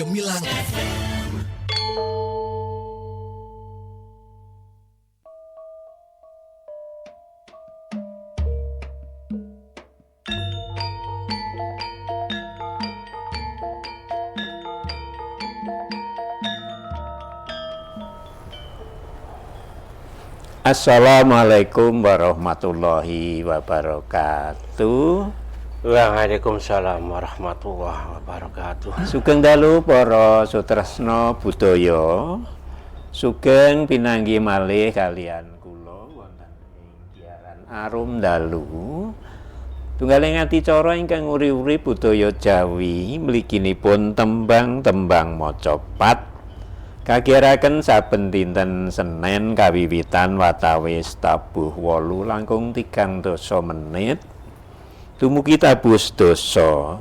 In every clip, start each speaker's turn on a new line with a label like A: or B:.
A: Gemilang FM.
B: Assalamualaikum warahmatullahi wabarakatuh.
C: Waalaikumsalam warahmatullahi wabarakatuh.
B: Sugeng dalu para sutresna budaya. Sugeng pinanggih malih kalian kula wonten ing giaran Arum Dalu. Tunggaling adicara ingkang nguri-uri budaya Jawi mliginipun tembang-tembang macapat. Kagiyaraken saben dinten Senen kawiwitan watawis tabuh 8:30 dumugi tabuh sedasa.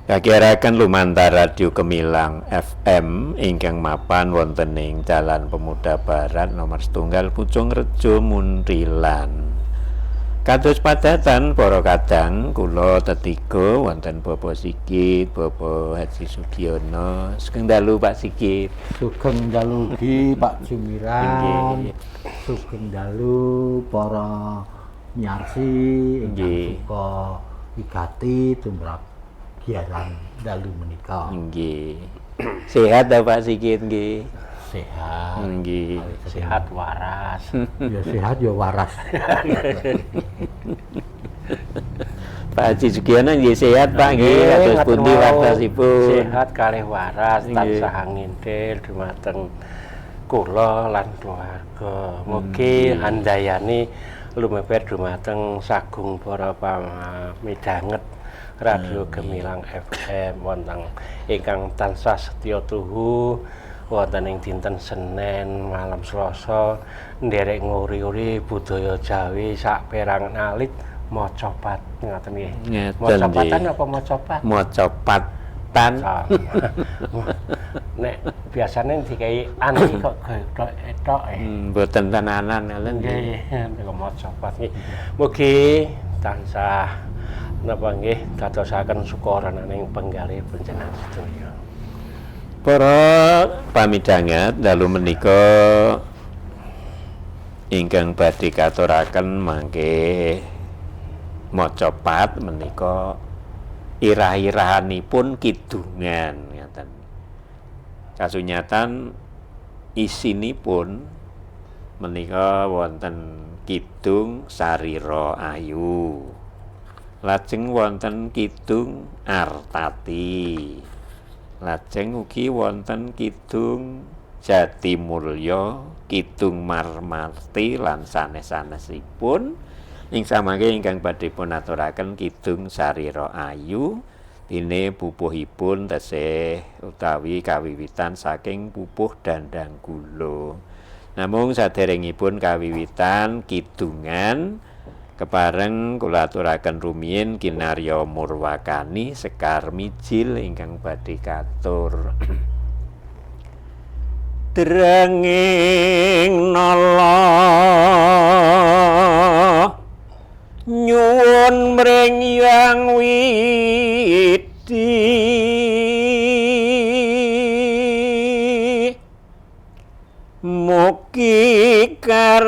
B: Kagiyaraken lumantar Radio Gemilang FM ingkang mapan wonten ing Jalan Pemuda Barat nomor 1 Pucung Rejo Muntilan. Kados padatan para kadang kula tetiga wonten Bapak Sigit, Bapak Haji Sugiono. Sugeng dalu Pak Sigit.
D: Sugeng dalu ugi Pak Jumiran. Sugeng dalu para nyarsi ingkang suka wigati tumrap giaran dalu menika.
B: Nggih. Sehat ta Pak Sigit nggih?
D: Sehat.
B: Nggih.
C: Sehat waras.
D: Ya sehat ya waras.
B: Pak Haji Sugiono nggih sehat Pak nggih, kados pundi wartasipun?
C: Sehat kalih waras, tansah ngintil dumateng kula lan keluarga. Mugi handayani lumeber dumateng sagung para pamidhanget Radio Gemilang FM wonten ingkang tansah setya tuhu wonten ing dinten Senen malam Selasa nderek nguri-uri budaya Jawi sak perangan alit macapat ngoten nggih. Macapatan apa macapat?
B: Macapatan.
C: Nek biasane dikai an kok ethok e.
B: Mboten tenanan ngoten
C: nggih. Nek macapat nggih. Mugi tansah napa nggih dadosaken sukarananing penggalih panjenengan sedaya.
B: Para pamidhanget dalu menika ingkang badhe katuraken mangke macapat menika irah-irahanipun kidungan ngaten. Kasunyatan isinipun menika wonten kidung Sarira Ayu. Lajeng wonten kidung Artati. Lajeng ugi wonten kidung Jatimulya, kidung Marmarti lan sanes-sanesipun. Ing samangke ingkang badhe pun aturaken kidung Sarira Ayu dene pupuhipun tesih utawi kawiwitan saking pupuh Dandang Gula. Namung saderengipun kawiwitan kidungan kepareng kula aturaken rumiyin kinarya murwakani Sekar Mijil ingkang badhe katur. Drenging nala nyuwun mring Hyang Widi, mugi karahayon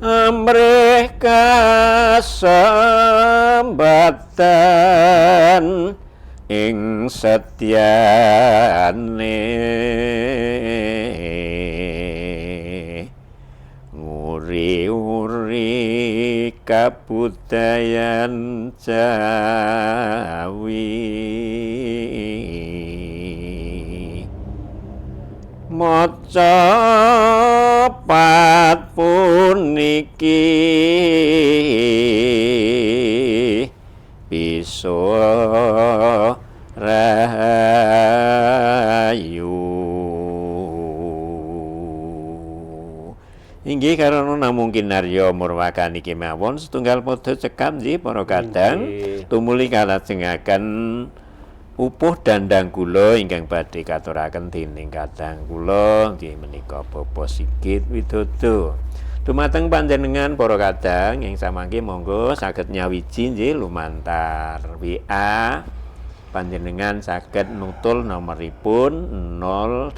B: amrih kasembatan ing setyane nguri-uri kabudayan Jawi. Macapat puniki bisa rahayu. Inggih karana namung kinarya murwakani kemawon setunggal padha cekap nggih para kadang tumuli kalajengaken pupuh Dandang Gula ingkang badhe katuraken dening kadang kula nggih menika Bapak Sigit Widodo. Dumateng panjenengan para kadang ing samangke monggo saged nyawiji nggih lumantar WA. Panjenengan saged nutul nomoripun 081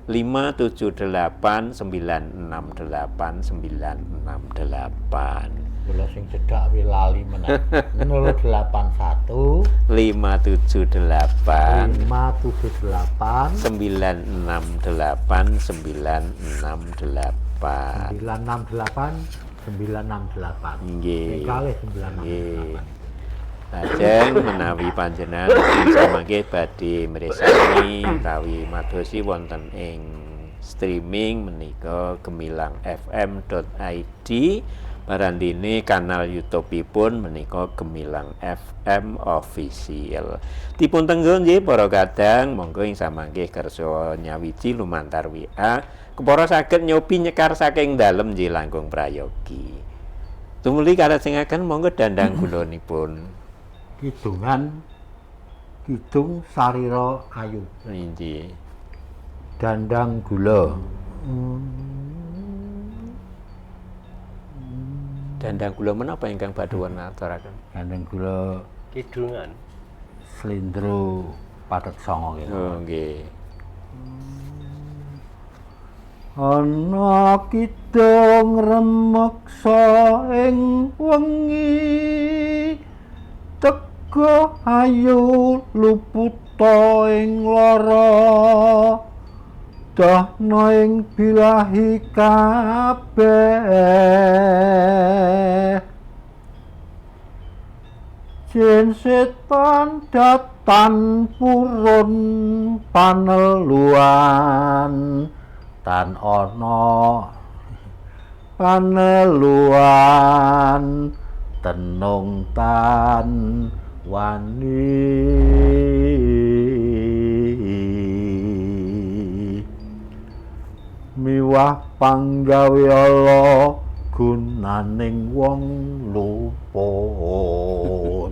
B: 578 968 968.
D: Kula sing cedhak wi lali meneh. 081
B: 578
D: 578
B: 968 968.
D: 968 968.
B: Nggih.
D: Kalih 968.
B: Lajeng menawi panjenengan samangke badhe mirsani utawi madosi wonten ing streaming menika gemilangfm.id, barandine kanal YouTube-ipun menika Gemilang FM Official. Dipun tenggo nggih para kadang, monggo ing samangke kersa nyawiji lumantar WA kepara saged nyobi nyekar saking dalem nggih langkung prayogi. Tumuli kalajengaken monggo dandang gulanipun.
D: Kidungan kidung sarira ayu.
B: Inggih.
D: Dandang gula.
B: Dandang gula menapa ingkang badhe aturaken?
D: Dandang gula
C: kidungan.
D: Slendro pathet sanga kira.
B: Oh nggih.
D: Ana kidung remeksa ing wengi, tego ayu luputa ing lara, dahna ing bilahi kabeh. Jin setan datan purun paneluan, tan ana paneluan tenung tan wani. Miwah panggawe Allah gunaning wong luput.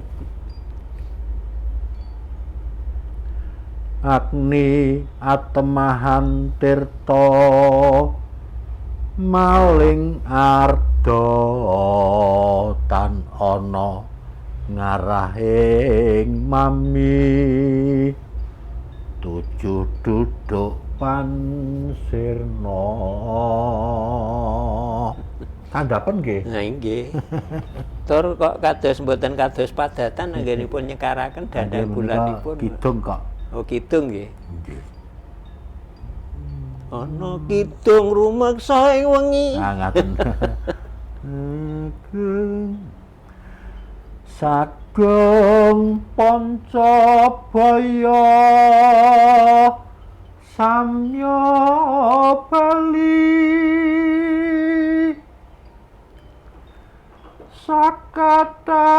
D: Agni atemahan tirta maling arda tan ana ngarahing mami, tujuh duduk pansirna. Tandhapen nggih.
B: Nah nggih. Tur kok kados mboten kados padatan anggenipun nyekaraken dandang gulanipun.
D: Kidung kok.
B: Oh kidung nggih.
D: Nggih.
B: Ana kidung rumeksa ing wengi.
D: Nah ngaten. Sagung pancabaya samya bali, sakata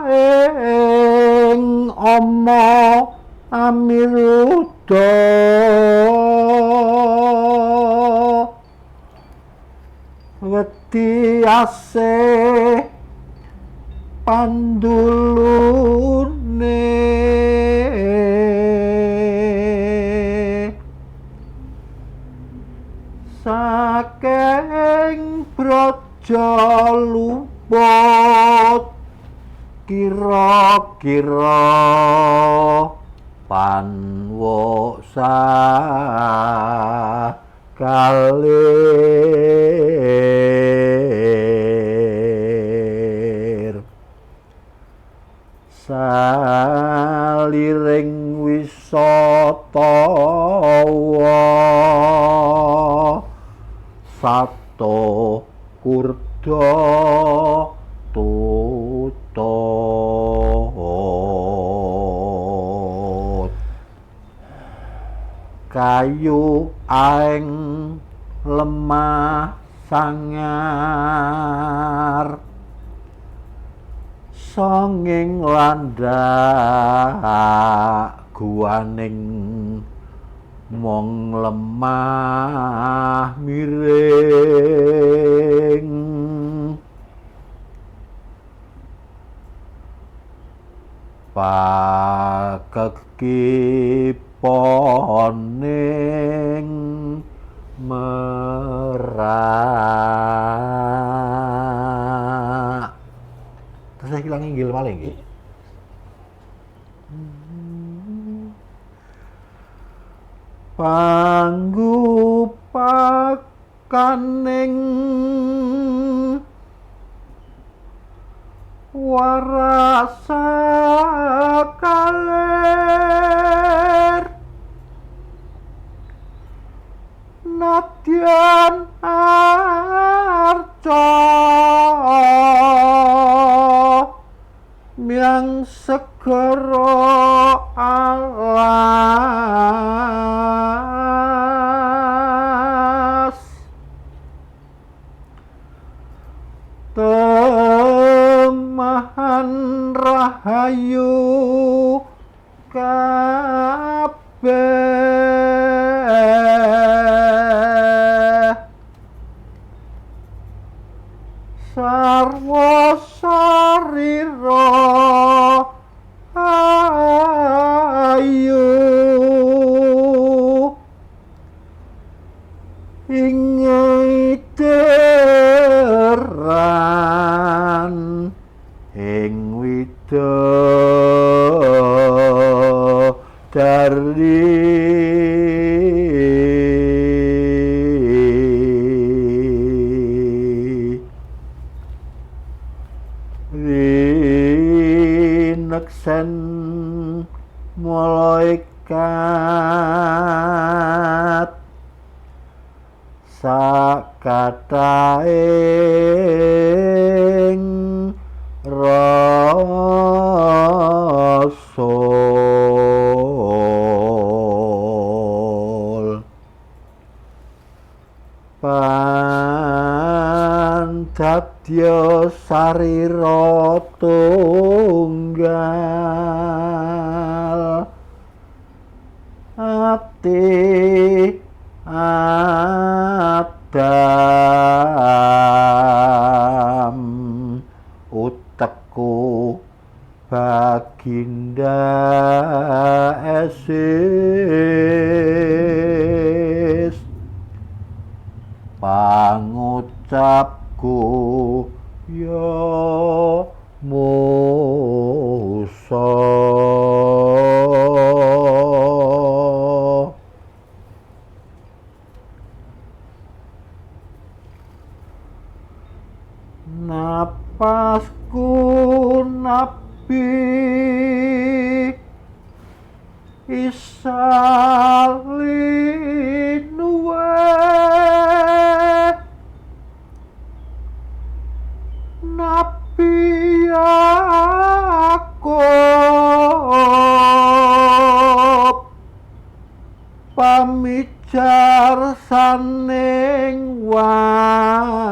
D: ing ama amiruda, wedi asih pandulune, saking braja luput kira-kira panwoksa kalir. Saliring wisatawa sato kurda tutut, kayu aeng lemah sangar, songing landak guaning mong lemah miring. Pakekiponing merang. Malih nggih.
B: Panggu pakaning warasa kaler nadyan arca miang segara alas temahan rahayu kabeh sarwa sarira ayu ing iteran ing widodari. Rineksen malaikat sakataing rasul pandadya sarira tunggal ati Adam utekku baginda esis pangucapku ya Musa. Napasku Nabi Isa linuwe Nabi Yakub pamijar saning wang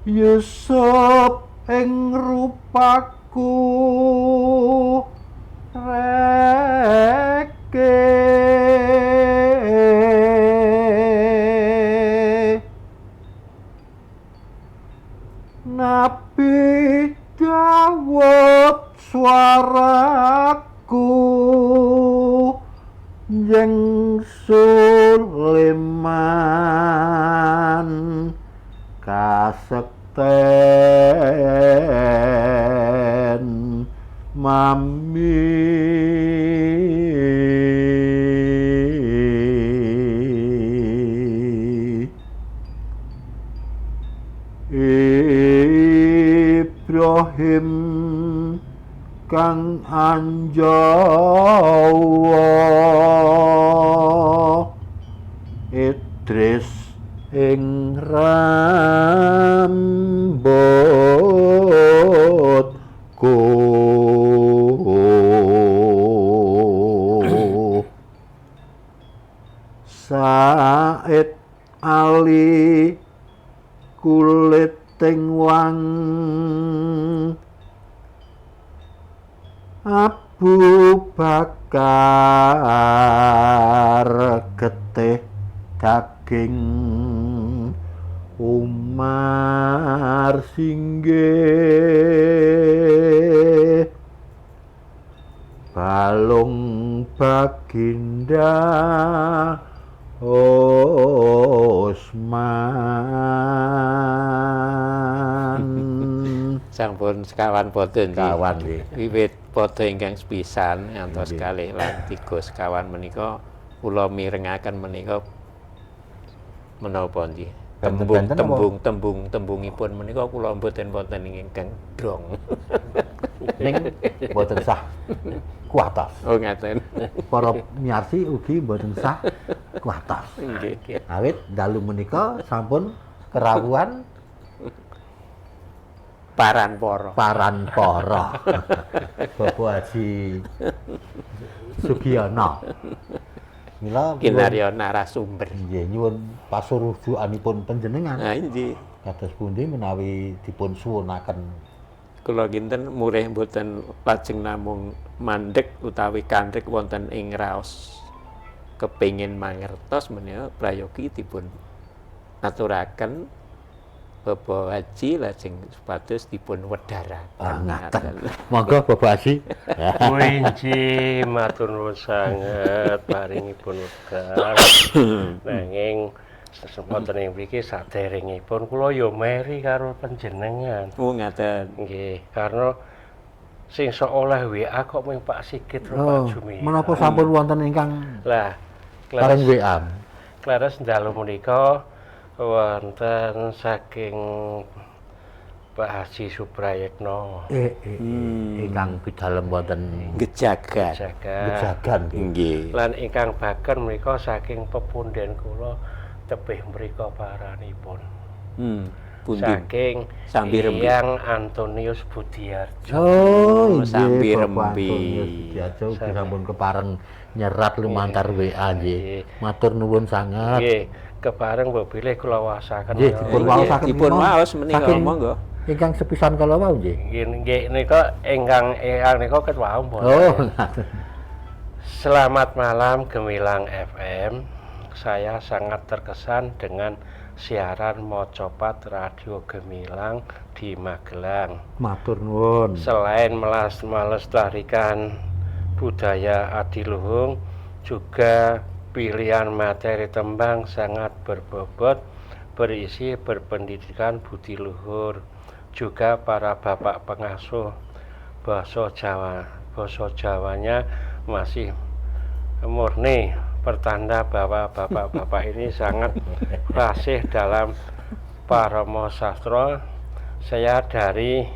B: Yusuf ing rupaku reke Nabi Dawud suaraku jeng Sulaiman kasekten mami Ibrahim kang anjawa Idris ing rambutku Said Ali kuliting wang Abu Bakar getih daging Umar singgih balung baginda
D: Usman.
B: Sampun sekawan padha nggih.
D: Kawan nggih.
B: Wiwit padha ingkang sepisan ngantos kalih lan tiga sekawan menika kula mirengaken menika menapa nggih. Tembung
D: Benten-benten apa?
B: tembung tembung tembungipun menika kula mboten wonten ingkang drong.
D: Ning mboten sah kuatos.
B: Oh ngaten.
D: Para miyarsi ugi mboten sah kuatos.
B: Nggih.
D: Awit dalu menika sampun kerawuhan
B: Paran para.
D: paranpara. Bapak Haji Sugiono. Mila nyuwun-
B: Kinarya narasumber.
D: nggih nyuwun pasurujukanipun panjenengan.
B: Nah inggih.
D: Kados pundi menawi dipun suwunaken
B: Kula kinten murih mboten lajeng namung mandheg utawi kandhek wonten ing raos kepingin mangertos menika prayogi dipun aturaken Bapak Haji lajeng supados dipun wedharaken.
D: Ah, ngaten. Monggo Bapak Haji.
C: Winji matur nuwun sanget paringipun wekdal. Nanging wonten ing mriki saderengipun kula ya meri karo panjenengan.
B: Oh ngaten.
C: Nggih, karena sing sok oleh WA kok mung Pak Sigit karo
D: Oh,
C: Pak Jumi.
D: menapa sampun wonten ingkang
C: Lah,
D: paring
C: kleres
D: WA?
C: kleres dalu menika wonten saking Pak Haji Suprayitno.
D: Ingkang pidalem wonten
B: Gejagan.
C: Jaga.
D: Gejagan nggih.
B: Nggih.
C: Lan ingkang baken menika saking pepunden kula tebih mriko paranipun.
B: Pundi?
C: Saking
B: Sambirembi.
C: Eyang Antonius Budiarjo.
D: Oh, nggih,
B: Sambi
D: Bapak
B: Rembi.
D: Antonius Budiarjo ugi sampun kepareng nyerat lumantar WA nggih.
C: Nggih.
D: Matur nuwun sanget.
C: Nggih, kepareng mbok bilih kula waosaken.
D: Nggih,
C: ya.
D: dipun
B: Nggih,
D: waosaken
B: dipun
D: mawon.
B: waos menika,
D: Saking
B: monggo.
D: Ingkang sepisan kala wau nggih.
C: Nggih, nggih nika ingkang ingkang nika ket wau mboten.
D: Oh, ngaten.
C: Selamat malam Gemilang FM. Saya sangat terkesan dengan siaran Mocopat Radio Gemilang di Magelang.
D: Matur nuwun.
C: Selain melestarikan budaya adiluhung, juga pilihan materi tembang sangat berbobot, berisi berpendidikan budi luhur. Juga para bapak pengasuh bahasa Jawa, bahasa Jawanya masih murni, pertanda bahwa bapak-bapak ini sangat fasih dalam parama sastra. Saya dari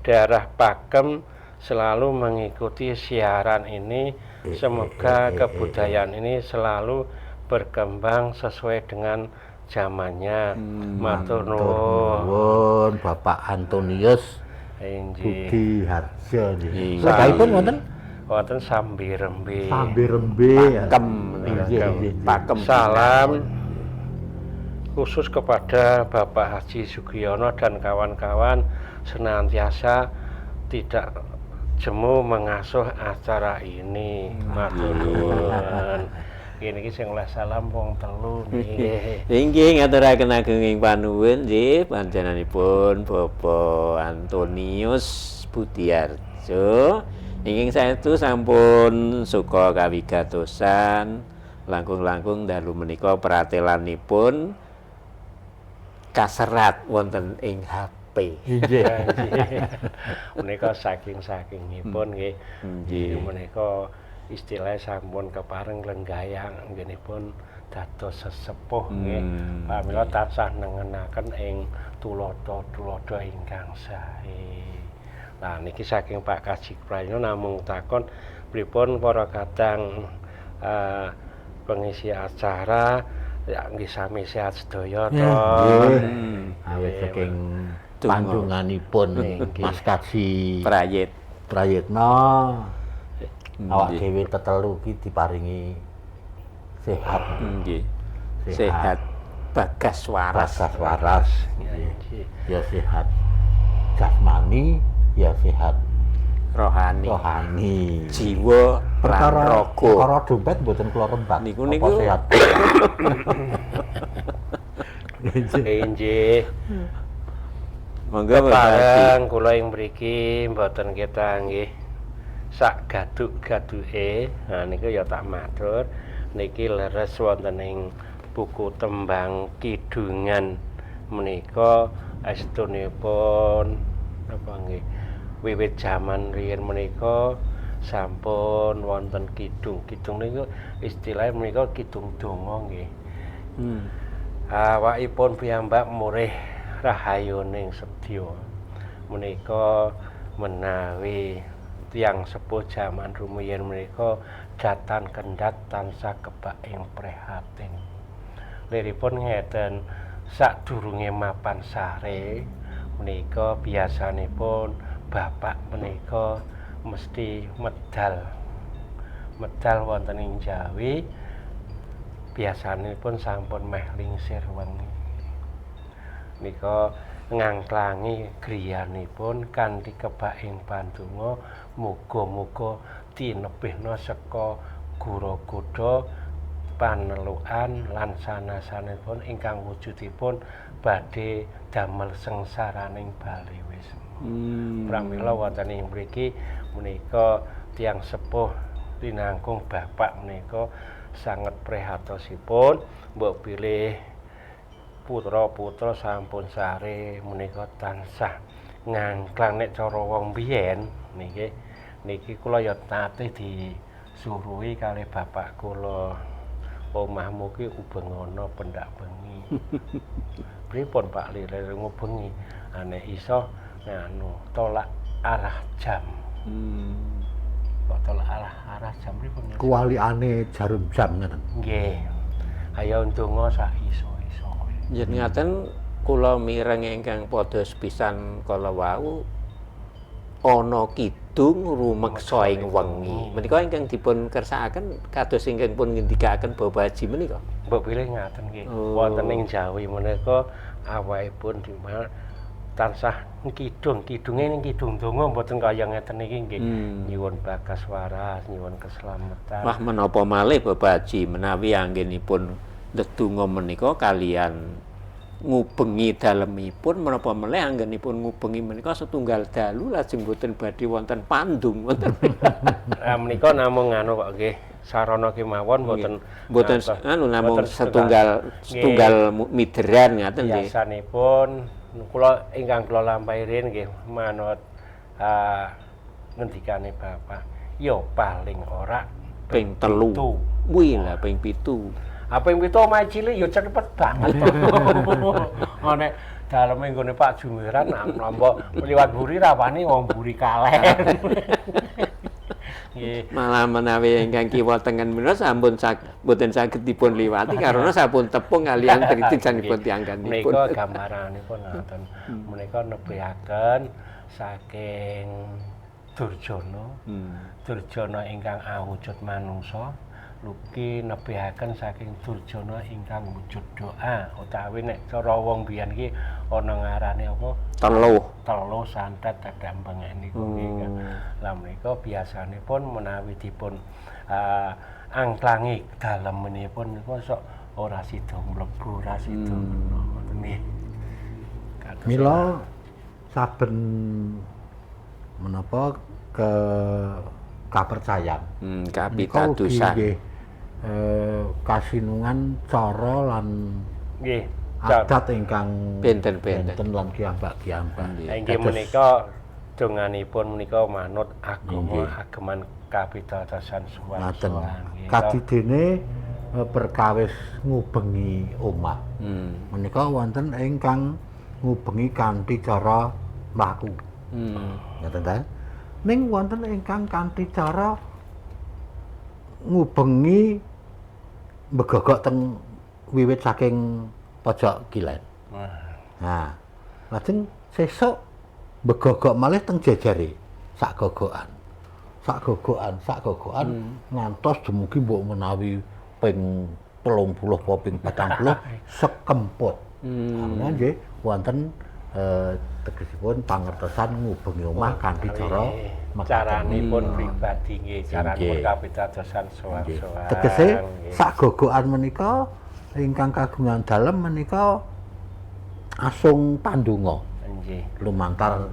C: daerah Pakem selalu mengikuti siaran ini. Semoga kebudayaan ini selalu berkembang sesuai dengan zamannya. Matur nuwun.
D: Nuwun Bapak Antonius
C: Inggih.
D: Budi Harjo nggih.
B: Nggih.
D: Legahipun wonten
C: Wonten Sambirembe.
D: Sambirembe.
B: Pakem.
D: Nggih, nggih, nggih.
B: Pakem.
C: Salam khusus kepada Bapak Haji Sugiono dan kawan-kawan senantiasa tidak jemu mengasuh acara ini. Matur nuwun. Nggih niki sing oleh salam wong telu nggih.
B: Inggih ngaturaken agunging panuwun nggih panjenenganipun Bapak Antonius Budiarjo. Ingkang saestu sampun suka kawigatosan langkung-langkung dalu menika pratelanipun kaserat wonten ing HP.
D: Nggih.
C: Menika saking-sakingipun nggih.
B: Nggih.
C: Menika istilah sampun kepareng lenggayang anggenipun dados sesepuh nggih. Pamila tansah nengenaken ing tuladha-tuladha ingkang sae. Lah niki saking Pak Kaji Prayitno namung takon pripun para kadang pengisi acara ya nggih sami sehat sedaya to.
D: Nggih. Awit saking pandunganipun Mas Kaji
B: Prayit.
D: Prayitno awak dhewe tetelu iki diparingi sehat.
B: Nggih. Sehat bagas waras.
D: Bagas waras.
C: Nggih.
D: Ya sehat jasmani, ya sehat
B: rohani,
D: rohani.
B: Jiwa lan
D: Perkara
B: raga.
D: perkara dompet mboten kula rembak.
B: Niku
D: Apa
B: niku.
D: sehat.
C: Inggih.
B: Monggo Bapak Haji.
C: Kepareng kula ing mriki mboten kita nggih sak gaduk-gaduke. Nah niku ya tak matur. Niki leres wonten ing buku tembang kidungan menika estunipun napa nggih wiwit jaman riyin menika sampun wonten kidung. Kidung niku istilahnya menika kidung donga nggih. Awakipun piyambak murih rahayuning sedya. Menika menawi tiyang sepuh jaman rumiyin menika datan kendhat tansah kebak ing prihatin. Liripun ngeten, sadurunge mapan sare menika biasanipun bapak menika mesti medal. Medal wonten ing Jawi biasanipun sampun meh lingsir wengi. Nika ngangklangi griyanipun kanthi kebak ing pandonga muga-muga tinebihna saka gura-gudha panelukan lan sanasanipun ingkang wujudipun badhe damel sengsaraning bali wisma. Pramila wonten ing mriki menika tiyang sepuh linangkung bapak menika sanget prihatosipun mbok bilih putra-putra sampun sare menika tansah ngangklang nek cara wong biyen niki niki kula ya nate disuruhi kalih bapak kula, omahmu ki ubengono pendak bengi. Pripun Pak Lilir ngubengi? Nek iso nganu tolak arah jam. Kok tolak arah jam pripun?
D: Kuwalikane jarum jam ngeten.
C: Nggih. Ayo ndonga sak iso-iso.
B: Yen ngaten kula mireng ingkang padha sepisan kala wau ana kidung rumeksa ing wengi. Menika ingkang dipun kersakaken kados ingkang pun ngendikaken Bapak Haji menika.
C: Mbok bilih ngaten nggih.
B: Oh.
C: Wonten ing Jawi menika awakipun tansah kidung, kidunge ning kidung donga mboten kaya ngeten iki nggih. Nyuwun bagas waras, nyuwun keselamatan.
B: Wah, menapa malih Bapak Haji menawi anggenipun ndedonga menika kalian ngubengi dalemipun, menapa melih anggenipun ngubengi menika setunggal dalu lajeng boten badhe wonten pandung wonten.
C: Menika namung nganu kok nggih, sarana kemawon boten
B: Mboten anu namung setunggal setunggal mideran ngaten nggih.
C: Biasanipun kula ingkang kula lampahi riyin nggih manut ngendikane bapak, ya paling ora
B: ping 3. Kuwi lah ping 7.
C: Apa yang 7 omahe cilik ya cepet banget. Nek daleme nggone Pak Jumiran nampa liwat buri rawani wong buri kalih. Nggih.
B: Malah menawi ingkang kiwa tengen menika sampun mboten saged dipun liwati karena sampun tepung kalian tritijanipun tiyangganipun.
C: Menika gambaranipun ngoten. Menika nebihaken saking Durjana. Durjana ingkang awujud manungsa luki nebihaken saking Durjana ingkang wujud doa utawi nek cara wong biyen iki ana ngarane apa?
B: Teluh.
C: Teluh santet dadak bengek niku nggih. Lah menika biasanipun menawi dipun angklangi dalemipun niku sok ora sida mlebu, ora sida kena ngoten nggih.
D: Mila saben menapa ke kapercayan.
B: Kapitadosan.
D: Nggih. Kasinungan cara lan
C: nggih
D: adat ingkang
B: benten-benten
D: benten lan kiambak-kiambak.
C: Inggih menika donganipun menika manut agama ageman kapitadosan suwan-suwan.
D: Kadidene perkawis ngubengi omah. Menika wonten ingkang ngubengi kanthi cara mlaku. Ngoten ta? Ning wonten ingkang kanthi cara ngubengi mbegogok teng wiwit saking pojok kilen. Nah, lajeng sesuk mbegogok malih teng jejere sak gogokan. Sak gogokan, sak gogokan ngantos dumugi mbok menawi ping 30 apa ping 40 sekemput. Karena nggih wonten tegesipun pangertosan ngubengi omah kanthi cara
C: caranipun pribadi nggih, caranipun kapitadosan sowan-sowan.
D: Tegese sak gogokan menika ingkang kagungan dalem menika asung pandonga.
C: Nggih.
D: Lumantar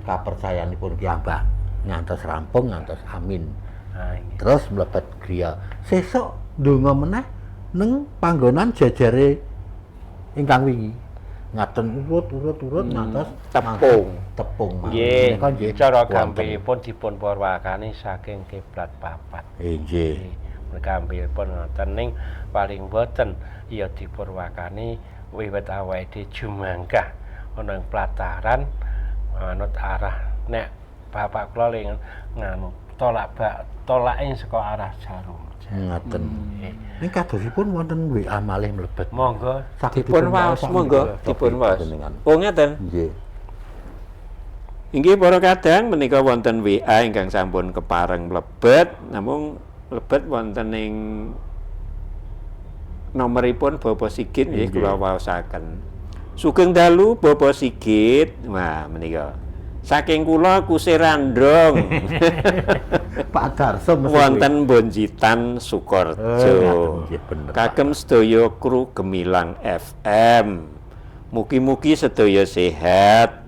D: kapercayanipun piyambak ngantos rampung ngantos amin. Terus mlebet griya. Sesuk ndonga meneh neng panggonan jejere ingkang wingi. Ngaten urut-urut-urut ngantos
B: Tepung.
D: Tepung.
C: Nggih.
D: Menika nggih.
C: Cara
D: wonten.
C: gampilipun dipun purwakani saking kiblat papat.
D: Nggih.
C: Gampilipun ngoten ning paling boten ya dipurwakani wiwit awake dhewe jumangkah ana ing plataran manut arah nek bapak kula ling nganu tolak bak tolake saka arah jarum.
D: Ngaten. Ning kadosipun wonten WA malih mlebet.
C: Monggo.
D: Saged
B: Dipun waos monggo, dipun waos. Oh ngeten.
D: Nggih.
B: Inggih para kadang menika wonten WA ingkang sampun kepareng mlebet, namung mlebet wonten ing nomoripun Bapak Sigit nggih kula waosaken. Sugeng dalu Bapak Sigit. Wah menika. Saking kula Kusir Andong.
D: Pak Darso mesti
B: wonten Bonjitan Sukorejo.
D: Nggih bener.
B: Kagem sedaya kru Gemilang FM. Mugi-mugi sedaya sehat.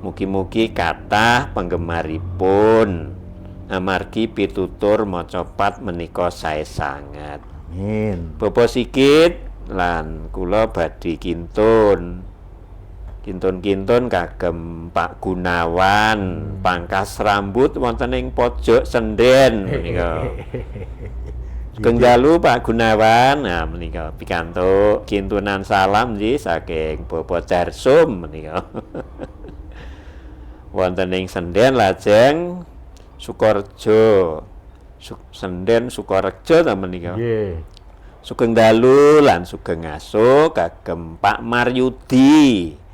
B: Mugi-mugi kathah penggemaripun. Amargi pitutur macapat menika sae sanget.
D: Amin.
B: Bapak Sigit lan kula badhe kintun. Kintun-kintun kagem Pak Gunawan, pangkas rambut wonten ing pojok senden menika. Sugeng dalu Pak Gunawan, nah menika pikantuk kintunan salam nggih saking Bapak Darsum menika. Wonten ing senden lajeng Sukorejo. Senden Sukorejo ta menika.
D: Nggih.
B: Sugeng dalu lan sugeng ngaso kagem Pak Maryudi.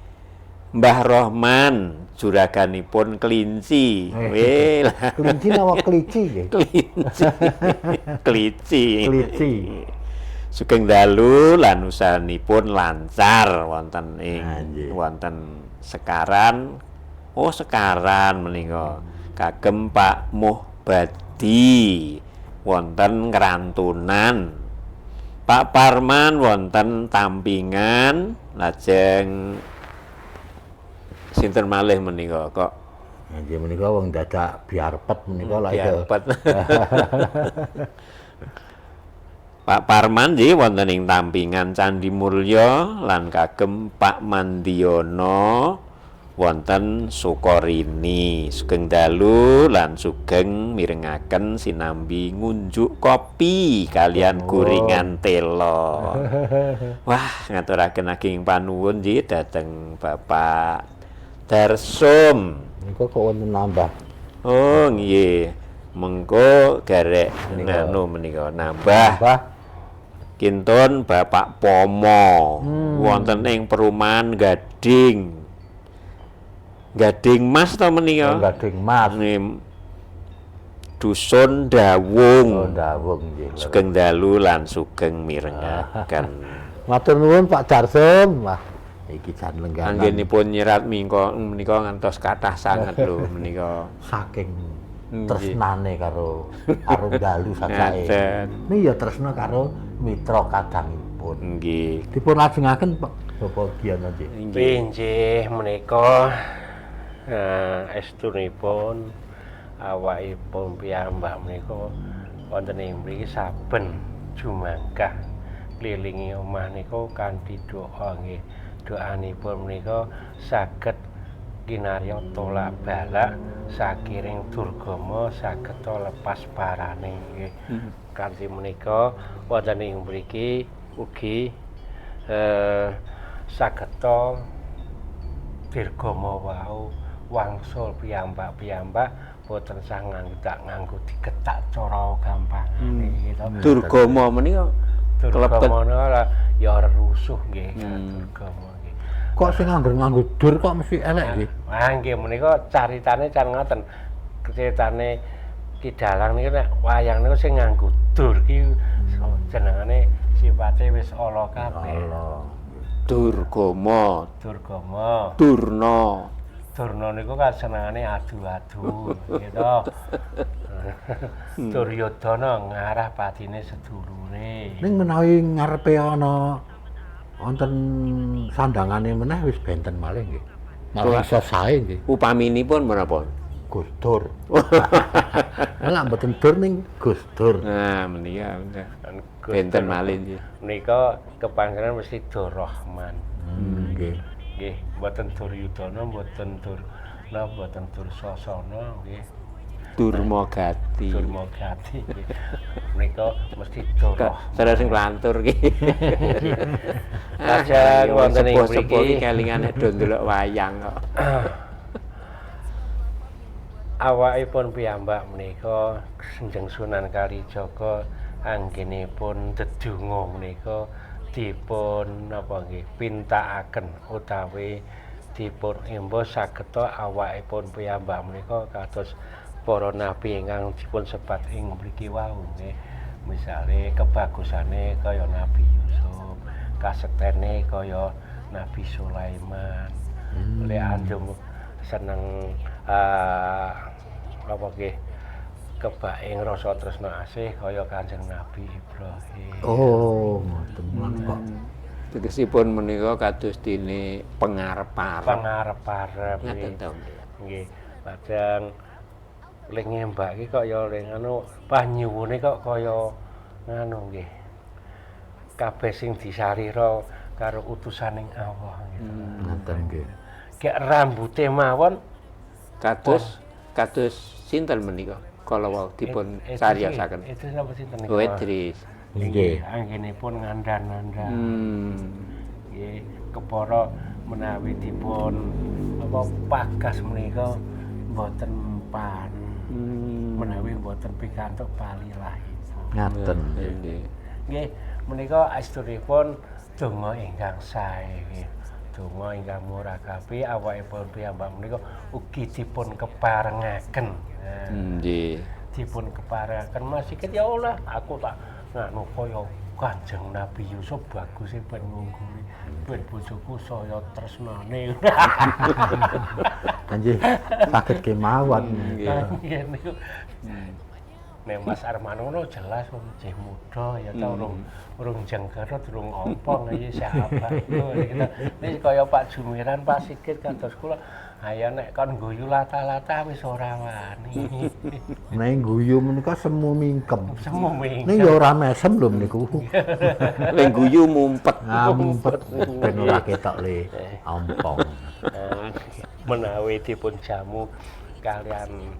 B: Mbah Rohman juraganipun kelinci. Weh lah.
D: Kelinci napa kelici nggih?
B: Kelinci. Kelici.
D: Kelici.
B: Sugeng dalu lan usahanipun lancar wonten ing wonten Sekaran. Oh Sekaran menika. Kagem Pak Muhbadi wonten Ngrantunan. Pak Parman wonten Tampingan. Lajeng sinten malih menika kok
D: Nggih menika wong dadak biarpet menika lak
B: biarpet. Pak Parman nggih wonten ing Tampingan Candi Mulya lan kagem Pak Mandiono wonten Sukorini. Sugeng dalu lan sugeng mirengaken sinambi ngunjuk kopi kalian gorengan telo. Wah, ngaturaken ageng panuwun nggih dhateng Bapak Darsum.
D: Menika kok wonten nambah.
B: Oh nggih. Mengko garek nganu menika nambah.
D: Nambah.
B: Kintun Bapak Pomo wonten ing perumahan Gading. Gading Mas ta menika?
D: Gading Mas.
B: Dusun Dawung.
D: Oh, Dawung nggih.
B: Sugeng dalu lan sugeng mirengaken.
D: Matur nuwun Pak Darsum. Wah, iki jan lengganan.
B: Anggenipun nyerat mingko menika ngantos kathah sanget lho menika.
D: Saking tresnane karo Arum Dalu sajae.
B: Ngaten.
D: Ini ya tresna karo mitra kadangipun.
B: Nggih.
D: Dipun lajengaken Pak Bapak Giyono nggih.
C: Nggih menika estunipun awakipun piyambak menika wonten ing mriki saben jumangkah klilingi omah niku kanthi doa nggih. Doanipun menika saged kinarya tolak balak sakiring durgama saged lepas parane nggih. Kanthi menika wonten ing mriki ugi sageta dirgama wau wangsul piyambak-piyambak boten sah nganggo tak nganggo digetak cara gampangane gitu.
B: Durgama menika
C: Durgama menika ya rusuh nggih durgama nggih.
D: Kok sing nganggo nganggo dur kok mesti elek nggih?
C: Wah nggih menika caritane can ngoten. Ceritane Ki Dalang niku nek wayang niku sing nganggo dur ki jenengane sifate wis ala kabeh.
D: Ala.
B: Durgama,
C: Durgama.
B: Durna.
C: Durna niku kan senengane adu-adu gitu. Duryodana ngarah patine sedulure.
D: Ning menawi ngarepe ana wonten sandangane meneh wis benten malih nggih. Malah iso sae nggih.
B: Upaminipun menapa?
D: Gus Dur. Lah mboten Dur ning Gus Dur.
B: Nah, menika benten malih nggih.
C: Menika kepanggilan mesti Durrahman.
D: Nggih.
C: Nggih, mboten Duryudana, mboten Durna, mboten Dursasana nggih.
B: Durmagati.
C: Durmagati nggih. Menika mesti Durrahman.
B: Saudara sing nglantur ki.
C: Lajeng wonten ing
B: sepuh-sepuh
C: mriki
B: iki kelingan nek do ndelok wayang kok.
C: Awakipun piyambak menika Kanjeng Sunan Kalijaga anggenipun dedonga menika dipun napa nggih pintakaken utawi dipun embo sageta awakipun piyambak menika kados para nabi ingkang dipun sebat ing mriki wau nggih. Misale kebagusane kaya Nabi Yusuf, kasektene kaya Nabi Sulaiman. Lek andum seneng apa nggih kebake rasa tresna asih kaya Kanjeng Nabi Ibrahim.
D: Oh, ngoten lan kok.
B: Tegesipun menika kados dene pengarep-arep.
C: Pangarep-arep
B: Ngaten to.
C: Nggih. Lajeng lek ngembak iki kok ya lek anu panyuwune kok kaya nganu nggih. Kabeh sing disarira karo utusaning Allah gitu.
D: Ngaten nggih.
C: Gek rambute mawon
B: Kados kados sinten menika kala wau dipun cariyosaken.
C: Itu napa sinten niku?
B: Oh, Idris.
D: Nggih.
C: Anggenipun ngandhan-ngandhan. Nggih, kepara menawi dipun apa pagas menika mboten mempan. Menawi mboten pikantuk palilahipun.
D: Ngaten.
B: Nggih.
C: Nggih, menika asturipun donga ingkang sae nggih. Donga ingkang murakabi awakipun piyambak menika ugi dipun keparengaken. Nah,
B: Nggih.
C: dipun keparengaken Mas Sigit ya Allah, aku tak nganu kaya Kanjeng Nabi Yusuf baguse ben ngungguli ben bojoku saya tresnane.
D: Nggih, saged kemawon.
C: Nggih niku. Nek Mas Arman ngono jelas wong jeh muda ya ta urung urung jengkerut urung apa iki sahabat gitu. Wis kaya Pak Jumiran Pak Sigit kados kula ayo nek kon guyu latah-latah wis ora wani.
D: Nek guyu menika semu mingkem.
C: Semu mingkem.
D: Ning ya ora mesem lho niku.
B: Lek guyu mumpet.
D: Ah mumpet ben ora ketok le ompong.
C: Menawi dipun jamu kalian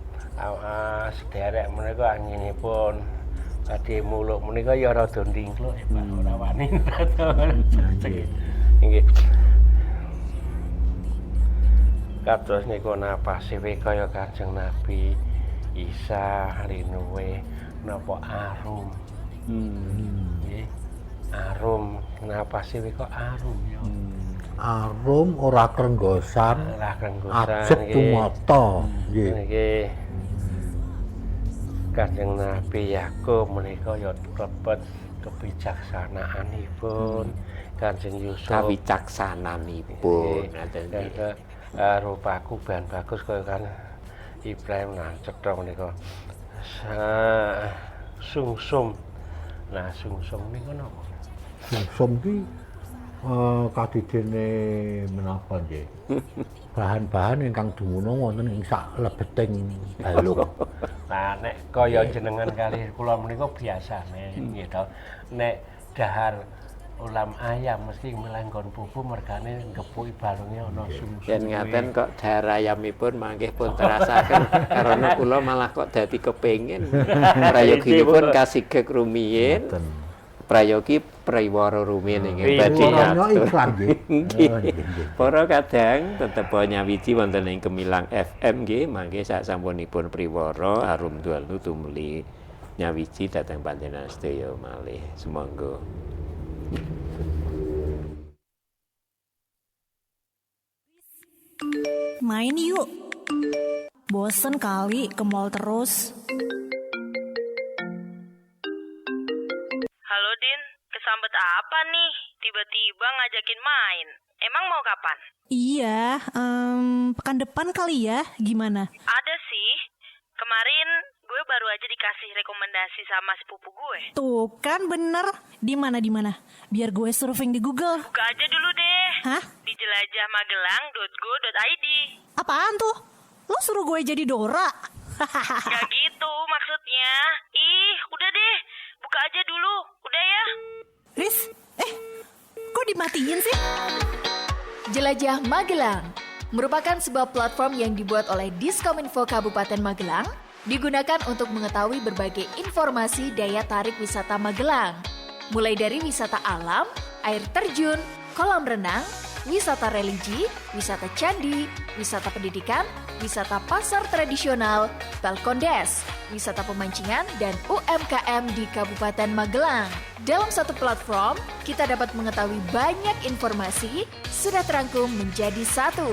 C: sederek menika anginipun badhe muluk menika ya rada ndingkluk ya Pak ora wani. Nggih. Kados niku napase kaya Kanjeng Nabi Isa linuwe napa arum. Nggih. Arum napase kok arum ya.
D: Arum ora krenggosan.
C: Ora krenggosan.
D: Ajeg tumata. Nggih.
C: Nggih. Kanjeng Nabi Yakub menika ya klebet kebijaksanaanipun. Kanjeng Yusuf
B: kawicaksananipun. Ngaten nggih.
C: Rupaku ban bagus kaya kan Ibrahim lan cetha menika. Sungsum. Nah, sungsum niku napa?
D: Sungsum ki kadidene menapa nggih? Bahan-bahan ingkang dumunung wonten ing sak lebeting balung.
C: Nah, nek kaya jenengan kalih kula menika biasane nggih to. Nek dahar ulam ayam mesti melanggon pupu mergane ngepuki balunge ana sungsum.
B: Yen ngaten kok dahar ayamipun mangkih pun terasaken karena kula malah kok dadi kepengin. Prayoginipun kasigek rumiyin. Prayogi priwara rumiyin ingkang badhe
D: iklan nggih.
B: Para kadang tetep nyawiji wonten ing Gemilang FM nggih mangke sasampunipun priwara arum dalu tumuli nyawiji dhateng panjenengan sedaya malih. Sumangga.
A: Main yuk. Bosen kali ke mall terus.
E: Halo Din, kesambet apa nih? Tiba-tiba ngajakin main. Emang mau kapan?
A: Iya, pekan depan kali ya. Gimana?
E: Ada sih. Kemarin gue baru aja dikasih rekomendasi sama sepupu gue.
A: Tuh kan bener. Di mana di mana? Biar gue surfing di Google.
E: Buka aja dulu deh.
A: Hah?
E: Di jelajahmagelang.go.id.
A: Apaan tuh? Lo suruh gue jadi Dora?
E: Gak gitu maksudnya. Ih, udah deh. Buka aja dulu. Udah ya.
A: Riz, kok dimatiin sih?
F: Jelajah Magelang merupakan sebuah platform yang dibuat oleh Diskominfo Kabupaten Magelang, digunakan untuk mengetahui berbagai informasi daya tarik wisata Magelang. Mulai dari wisata alam, air terjun, kolam renang, wisata religi, wisata candi, wisata pendidikan, wisata pasar tradisional, balkondes, wisata pemancingan, dan UMKM di Kabupaten Magelang. Dalam satu platform, kita dapat mengetahui banyak informasi sudah terangkum menjadi satu.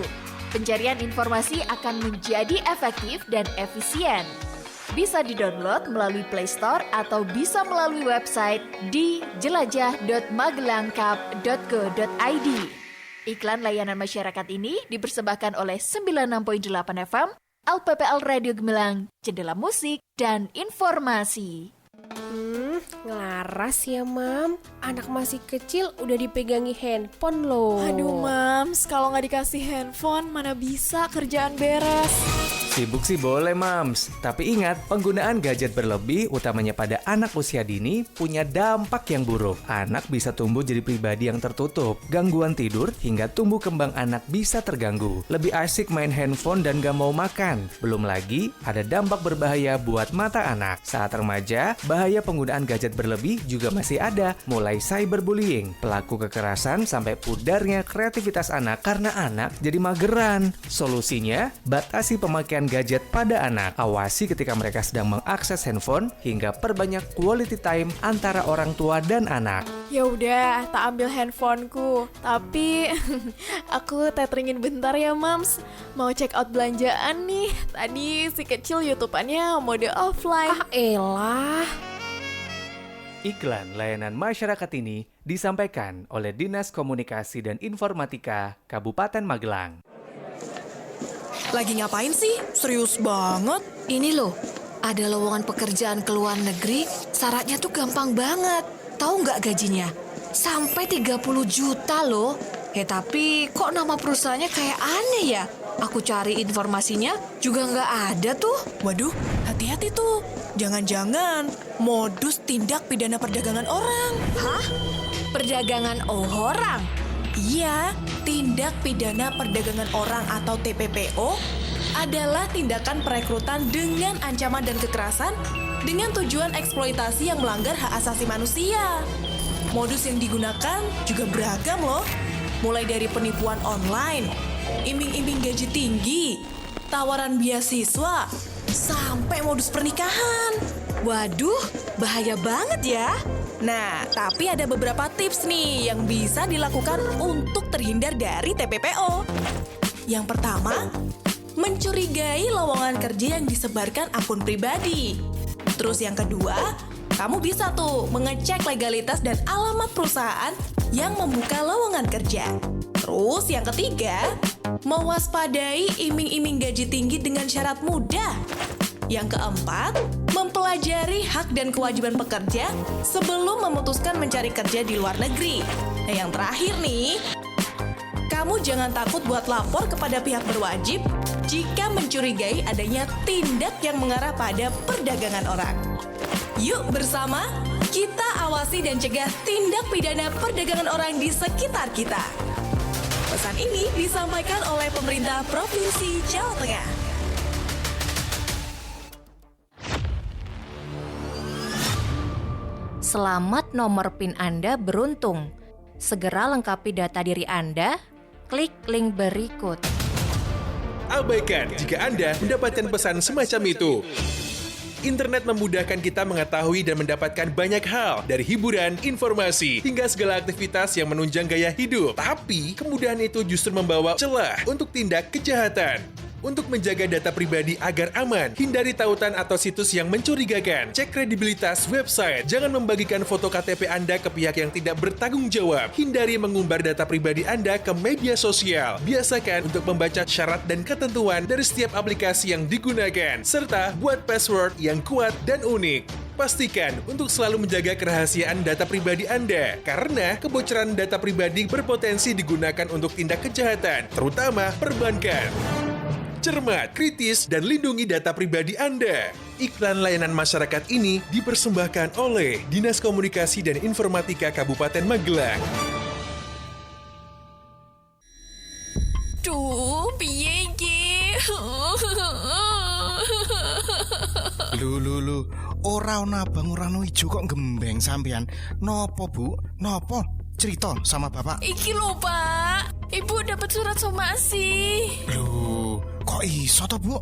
F: Pencarian informasi akan menjadi efektif dan efisien. Bisa didownload melalui Play Store atau bisa melalui website di jelajah.magelangkab.go.id. Iklan layanan masyarakat ini dipersembahkan oleh 96.8 FM, LPPL Radio Gemilang, Jendela Musik, dan Informasi.
G: Ngelaras ya, Mam. Anak masih kecil udah dipegangi handphone loh.
H: Aduh, Mams, kalau nggak dikasih handphone, mana bisa kerjaan beres.
I: Sibuk sih boleh, Mams. Tapi ingat, penggunaan gadget berlebih, utamanya pada anak usia dini, punya dampak yang buruk. Anak bisa tumbuh jadi pribadi yang tertutup, gangguan tidur, hingga tumbuh kembang anak bisa terganggu. Lebih asik main handphone dan gak mau makan. Belum lagi, ada dampak berbahaya buat mata anak. Saat remaja, bahaya penggunaan gadget berlebih juga masih ada, mulai cyberbullying, pelaku kekerasan, sampai pudarnya kreativitas anak karena anak jadi mageran. Solusinya, batasi pemakaian gadget pada anak. Awasi ketika mereka sedang mengakses handphone hingga perbanyak quality time antara orang tua dan anak.
H: Ya udah, tak ambil handphoneku. Tapi aku teteringin bentar ya, Mams. Mau check out belanjaan nih. Tadi si kecil YouTube-annya mode offline.
G: Ah elah.
I: Iklan layanan masyarakat ini disampaikan oleh Dinas Komunikasi dan Informatika Kabupaten Magelang.
J: Lagi ngapain sih? Serius banget.
K: Ini loh, ada lowongan pekerjaan ke luar negeri, syaratnya tuh gampang banget. Tahu nggak gajinya? Sampai 30 juta loh. Tapi kok nama perusahaannya kayak aneh ya? Aku cari informasinya juga nggak ada tuh.
J: Waduh, hati-hati tuh. Jangan-jangan modus tindak pidana perdagangan orang.
K: Hah? Perdagangan orang?
J: Iya, tindak pidana perdagangan orang atau TPPO adalah tindakan perekrutan dengan ancaman dan kekerasan dengan tujuan eksploitasi yang melanggar hak asasi manusia. Modus yang digunakan juga beragam loh, mulai dari penipuan online, iming-iming gaji tinggi, tawaran beasiswa, sampai modus pernikahan.
K: Waduh, bahaya banget ya.
J: Nah, tapi ada beberapa tips nih yang bisa dilakukan untuk terhindar dari TPPO. Yang pertama, mencurigai lowongan kerja yang disebarkan akun pribadi. Terus yang kedua, kamu bisa tuh mengecek legalitas dan alamat perusahaan yang membuka lowongan kerja. Terus yang ketiga, mewaspadai iming-iming gaji tinggi dengan syarat mudah. Yang keempat, mempelajari hak dan kewajiban pekerja sebelum memutuskan mencari kerja di luar negeri. Nah, yang terakhir nih, kamu jangan takut buat lapor kepada pihak berwajib jika mencurigai adanya tindak yang mengarah pada perdagangan orang. Yuk bersama, kita awasi dan cegah tindak pidana perdagangan orang di sekitar kita. Pesan ini disampaikan oleh pemerintah Provinsi Jawa Tengah.
L: Selamat, nomor PIN Anda beruntung. Segera lengkapi data diri Anda. Klik link berikut.
M: Abaikan jika Anda mendapatkan pesan semacam itu. Internet memudahkan kita mengetahui dan mendapatkan banyak hal, dari hiburan, informasi, hingga segala aktivitas yang menunjang gaya hidup. Tapi, kemudahan itu justru membawa celah untuk tindak kejahatan. Untuk menjaga data pribadi agar aman, hindari tautan atau situs yang mencurigakan. Cek kredibilitas website. Jangan membagikan foto KTP Anda ke pihak yang tidak bertanggung jawab. Hindari mengumbar data pribadi Anda ke media sosial. Biasakan untuk membaca syarat dan ketentuan dari setiap aplikasi yang digunakan, serta buat password yang kuat dan unik. Pastikan untuk selalu menjaga kerahasiaan data pribadi Anda, karena kebocoran data pribadi berpotensi digunakan untuk tindak kejahatan, terutama perbankan. Cermat, kritis, dan lindungi data pribadi Anda. Iklan layanan masyarakat ini dipersembahkan oleh Dinas Komunikasi dan Informatika Kabupaten Magelang.
H: Duh, piye iki?
N: Lho lho lho, ora ana abang ora ana ijo kok gembeng sampean. Nopo, Bu? Nopo? Cerita sama Bapak.
H: Iki lho, Pak. Ibu dapat surat somasi.
N: Lho, kok iso toh, Bu?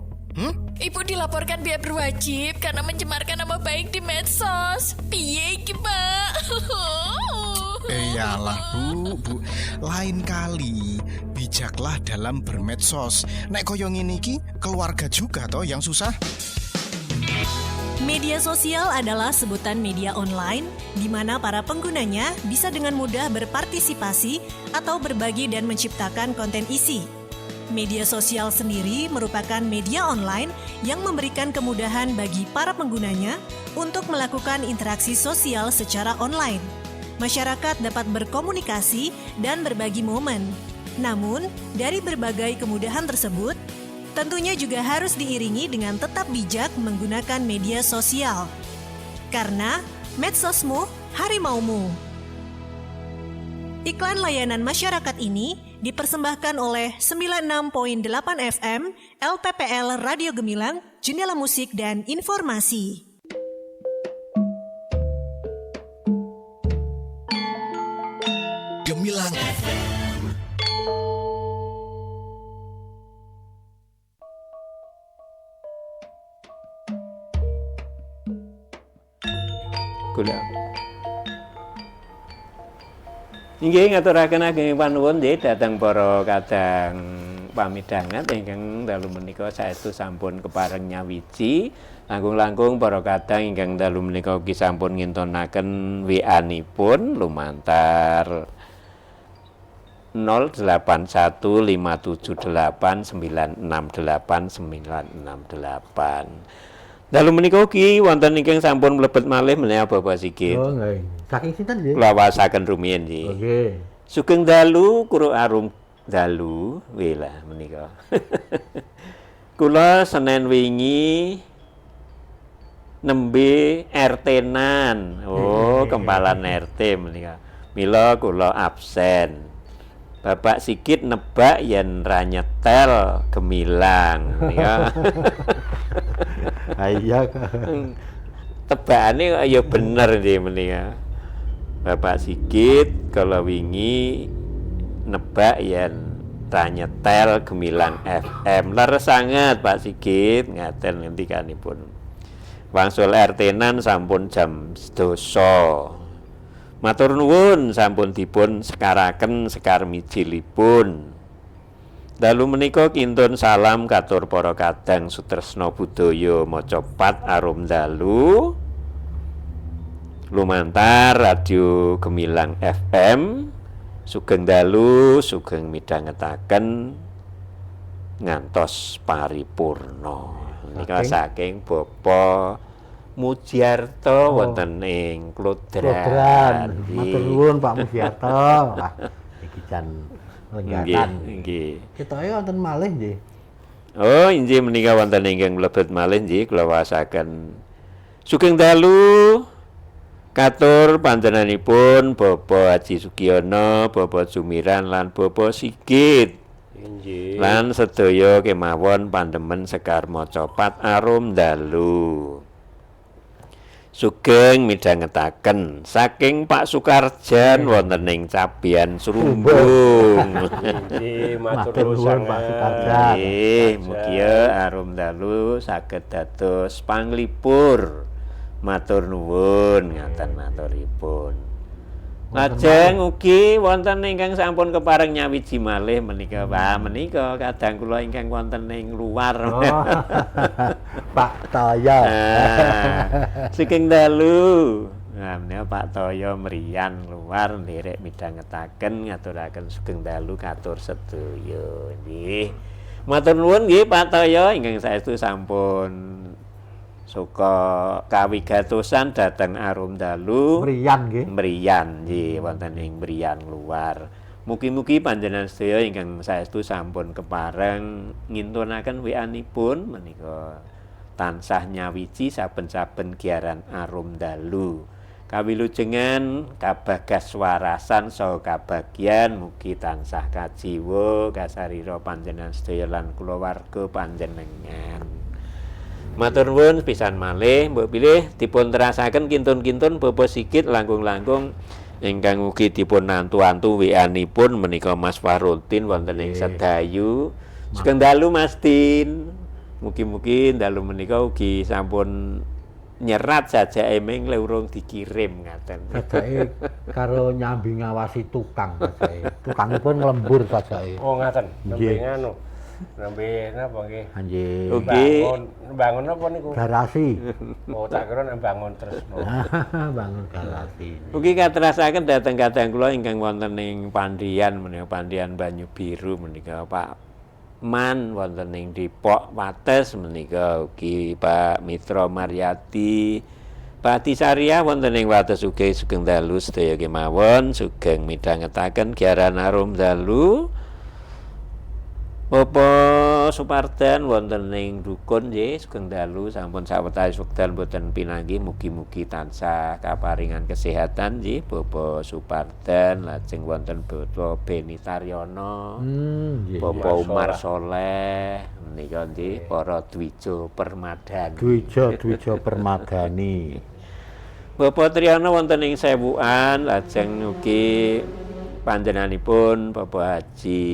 H: Ibu dilaporkan pihak berwajib karena mencemarkan nama baik di medsos. Piye iki, Pak?
N: Iyalah, Bu, Bu. Lain kali bijaklah dalam bermedsos. Nek koyo ngene iki keluarga juga toh yang susah.
A: Media sosial adalah sebutan media online di mana para penggunanya bisa dengan mudah berpartisipasi atau berbagi dan menciptakan konten isi. Media sosial sendiri merupakan media online yang memberikan kemudahan bagi para penggunanya untuk melakukan interaksi sosial secara online. Masyarakat dapat berkomunikasi dan berbagi momen. Namun, dari berbagai kemudahan tersebut, tentunya juga harus diiringi dengan tetap bijak menggunakan media sosial. Karena medsosmu harimaumu. Iklan layanan masyarakat ini dipersembahkan oleh 96.8 FM LPPL Radio Gemilang, Jendela Musik dan Informasi.
N: Gemilang FM.
B: Kula. Inggih ngaturaken ageng panuwun nggih dhateng para kadang pamidhanget ingkang dalu menika saestu sampun kepareng nyawiji. Langkung-langkung para kadang ingkang dalu menika ugi sampun ngintonaken WA-nipun lumantar 081578968968. Dalu menika ugi wonten ingkang sampun mlebet malih menawi Bapak Sigit.
D: Oh nggih. Saking sinten nggih?
B: Kula wasaken rumiyin nggih.
D: Nggih.
B: Sugeng dalu kuro arum dalu wela menika. Kula Senin wingi nembe RT-nan. Oh, kempalan RT menika. Mila kula absen. Bapak Sigit nebak yen ra nyetel Gemilang menika.
D: Iya.
B: Tebakane kok ya bener nggih menika. Bapak Sigit kala wingi nebak yen ra nyetel Gemilang FM. Leres sanget Pak Sigit ngaten ngendikanipun. Wangsul RT-nan sampun jam 10. Matur nuwun sampun dipun sekaraken sekar mijilipun. Dalu menika kintun salam katur para kadang sutresna budaya macapat arum dalu lumantar Radio Gemilang FM. Sugeng dalu sugeng midhangetaken ngantos paripurna. Menika saking Bapak Mujiarto wonten ing Klodran.
D: Matur nuwun Pak Mujiarto. Wah, iki jan lenggatan.
B: Nggih.
D: Ketoke wonten malih nggih.
B: Oh, inggih menika wonten ingkang mlebet malih nggih kula wasaken. Sugeng dalu katur panjenenganipun Bapak Haji Sugiono, Bapak Jumiran lan Bapak Sigit.
C: Inggih.
B: Lan sedaya kemawon pandemen sekar macapat arum dalu. Sugeng midhangetaken saking Pak Sukarjan wonten ing Cabian Srumbung.
C: Inggih, matur nuwun
D: Pak Sukarjan.
B: Nggih, mugia arum dalu saged dados panglipur. Matur nuwun ngaten maturipun. Lajeng ugi wonten ingkang sampun kepareng nyawiji malih menika. Wah, menika kadang kula ingkang wonten ing luar.
D: Oh. Pak Toyo.
B: Sugeng dalu. Nah, menika Pak Toyo mriyan luar nderek midhangetaken ngaturaken sugeng dalu katur sedaya. Nggih. Matur nuwun nggih Pak Toyo ingkang saestu sampun suka kawigatosan dhateng arum dalu
D: mriyan nggih.
B: Mriyan nggih wonten ing mriyan luar. Mugi-mugi panjenengan sedaya ingkang saestu sampun kepareng ngintunaken WA-nipun menika tansah nyawiji saben-saben giaran arum dalu. Kawilujengan kabagas warasan saha kabagyan mugi tansah kajiwa kasarira panjenengan sedaya lan kulawarga panjenengan. Matur nuwun pisan malih, mbok bilih dipun terasaken kintun-kintun Bapak Sigit langkung-langkung ingkang ugi dipun antu-antu WA-nipun menika Mas Fahrudin wonten ing Sedayu. Sugeng dalu Mas Din. Mugi-mugi dalu menika ugi sampun nyerat sajake ming le urung dikirim ngaten.
D: Sajake karo nyambi ngawasi tukang sajake. Tukangipun nglembur sajake.
C: Oh ngaten, nembe nganu. Nembe napa nggih?
D: Nggih.
B: Oke.
C: Bangun napa niku?
D: Garasi.
C: Oh tak kira nek bangun tresno.
D: Bangun garasi.
B: Ugi katerasaken dhateng kadang kula ingkang wonten ing Pandian menika Pandian Banyu Biru menika Pak Man wonten ing Depok Wates menika ugi Pak Mitra Maryati, Pak Tisaria wonten ing Wates ugi sugeng dalu sedaya kemawon sugeng midhangetaken giaran arum dalu. Bapak Supardan wonten ing Dukun nggih sugeng dalu sampun sawetawis wekdal mboten pinanggih mugi-mugi tansah kaparingan kesehatan nggih Bapak Supardan, lajeng wonten Bapak Beni Taryono, Bapak Umar Soleh menika nggih para Dwijo Permadani.
D: Dwijo Permadani.
B: Bapak Triyono wonten ing Sewuan, lajeng ugi panjenenganipun Bapak Haji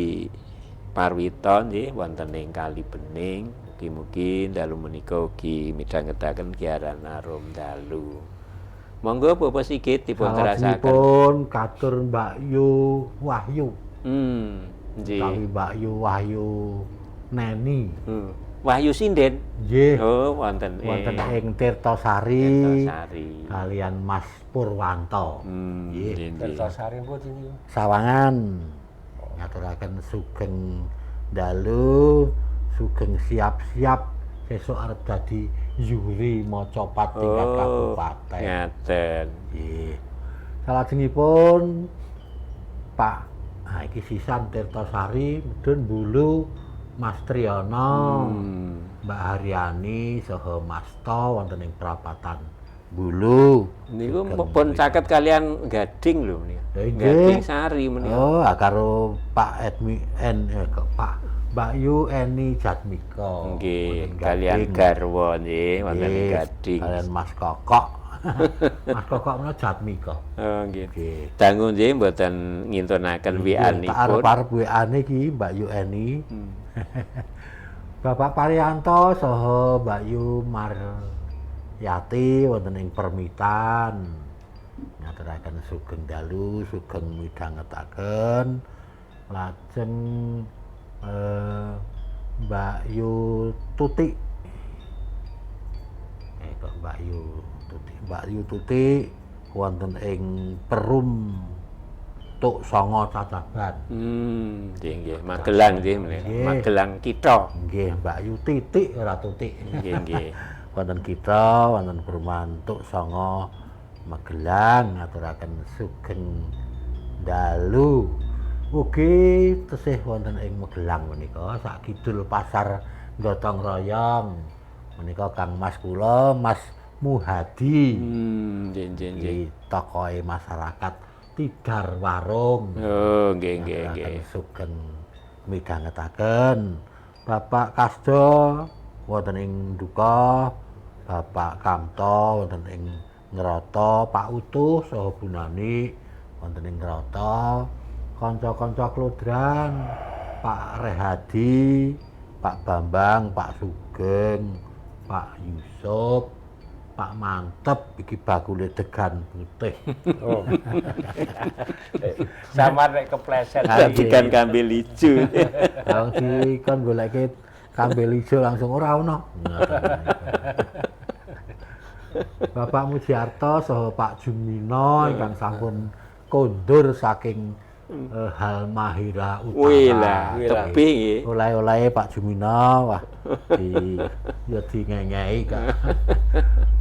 B: Parwito nggih wonten ing Kali Bening. Mugi-mugi dalu menika ugi midhangetaken giaran arum dalu. Monggo Bapak Sigit dipun terasaken.
D: Salajengipun katur Mbak Yu Wahyu.
B: Nggih.
D: Utawi Mbak Yu Wahyu Neni.
B: Wahyu Sinden.
D: Nggih.
B: Oh, wonten
D: ing Tirtasari.
B: Tirtasari.
D: Kalian Mas Purwanto.
B: Nggih.
C: Tirtasari pundi niku?
D: Sawangan. Ngaturaken sugeng dalu, sugeng siap-siap sesuk arep dadi juri macapat tingkat kabupaten.
B: Ngaten.
D: Nggih. Salajengipun Pak, nah iki sisan Tirtasari medun Bulu Mas Triyono, Mbak Haryani saha Mas To wonten ing prapatan Bulu.
B: Niku pun caket kalian Gading lho menika. Gading Sari menika.
D: Oh, karo Pak Edmi N Pak Mbak Yu Eni Jatmiko.
B: Nggih, kalian garwa nggih wonten ing Gading.
D: Kalian Mas Kokok. Mas Kokok menika Jatmiko.
B: Oh nggih. Dangu nggih mboten ngintunaken WA-nipun.
D: Tak arep-arep WA-ne iki Mbak Yu Eni. Bapak Parianto saha Mbak Yu Maryati wonten ing Permitan ngaturaken sugeng dalu, sugeng midhangetaken. Lajeng Mbak Yu Tuti. Kok Mbak Yu Tuti. Mbak Yu Tuti wonten ing Perum Tuk Songo Cacaban.
B: Nggih nggih, Magelang nggih menika. Magelang kitha.
D: Nggih, Mbak Yu Titik ora Tuti.
B: Nggih nggih.
D: Wonten kita, wonten Perumahan Tuk Songo Magelang ngaturaken sugeng dalu. Ugi tesih wonten ing Magelang menika sak kidul pasar Gotong Royong menika Kang Mas kula Mas Muhadi.
B: Nggih nggih nggih.
D: Tokohe masyarakat Tidar Warung.
B: Oh, nggih nggih nggih.
D: Sugeng midhangetaken Bapak Kasdo wonten ing Duka, Bapak Kamto wonten ing Ngroto, Pak Utuh saha Bu Nani wonten ing Ngroto, kanca-kanca klodran, Pak Rehadi, Pak Bambang, Pak Sugeng, Pak Yusuf, Pak Mantep iki bakule degan putih.
C: Oh. Samar nek kepleset
B: degan kambil ijo.
D: Wong dikon goleke kambil ijo langsung ora ono. Bapak Mujiarto saha Pak Jumino ingkang sampun kondur saking Halmahera Utara.
B: Wih lah, tebih nggih.
D: Oleh-olehe Pak Jumino wah di ya dingengei kak.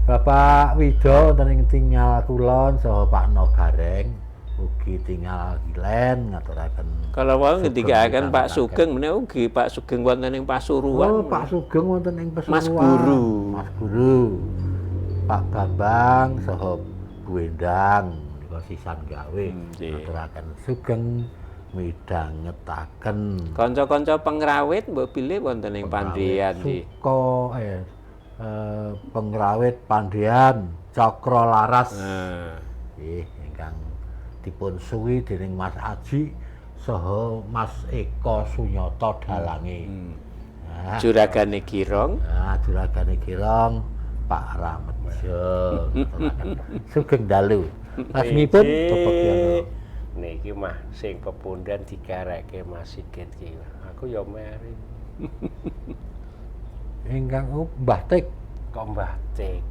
D: Bapak Wido wonten ing Tingal Kulon saha Pak No Gareng Ugi tinggal kilen ngaturaken.
B: Kalau wau ngendikaken Pak Sugeng menika ugi Pak Sugeng wonten ing Pasuruan.
D: Oh, Pak Sugeng wonten ing Pasuruan.
B: Mas Guru.
D: Mas Guru. Pak Bambang saha Bu Endang menika sisan gawe ngaturaken sugeng midhangetaken.
B: Kanca-kanca pengrawit mbok bilih wonten ing Pandean nggih.
D: Suka pengrawit Pandean Cakra Laras. Nggih, ingkang dipun suwi dening Mas Aji saha Mas Eko Sunyoto dalange. Nah,
B: Juragane Girong.
D: Nah, juragane Girong Pak Ramejo. Sugeng dalu. Resmipun Bapak Giyono.
C: Niki mah sing pepundhen digareke Mas Sigit ki. Aku ya meri.
D: Ingkang Mbah Tik.
C: Kok Mbah Tik.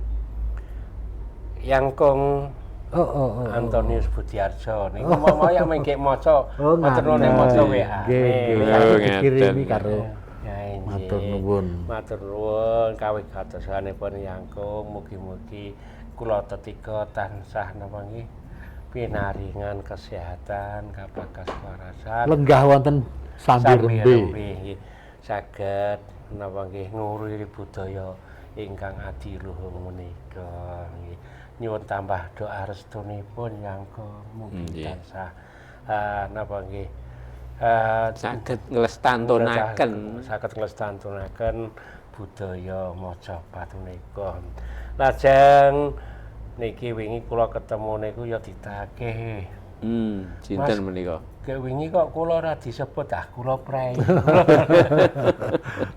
C: Yangkung
D: Oh.
C: Antonius Budiarjo niku mau yang mengke maca matur nuwun maca WA.
D: Nggih, nggih. Dikirimi karo matur nuwun.
C: Matur nuwun kawigatosanipun Yangkung, mugi-mugi kula tetiga tansah napa nggih pinaringan kesehatan kabagas kewarasan.
D: Lenggah wonten sambi rembe.
C: Saged napa nggih nguri budaya ingkang adiluhung menika nggih. Nyuwun tambah doa restunipun Yangkung, mugi tansah napa nggih
B: saged nglestantunaken,
C: saged nglestantunaken budaya Macapat menika. Lajeng niki wingi kula ketemu niku ya ditagih.
B: Sinten menika?
C: Kek wingi kok kula ora disebut, ah kula prei.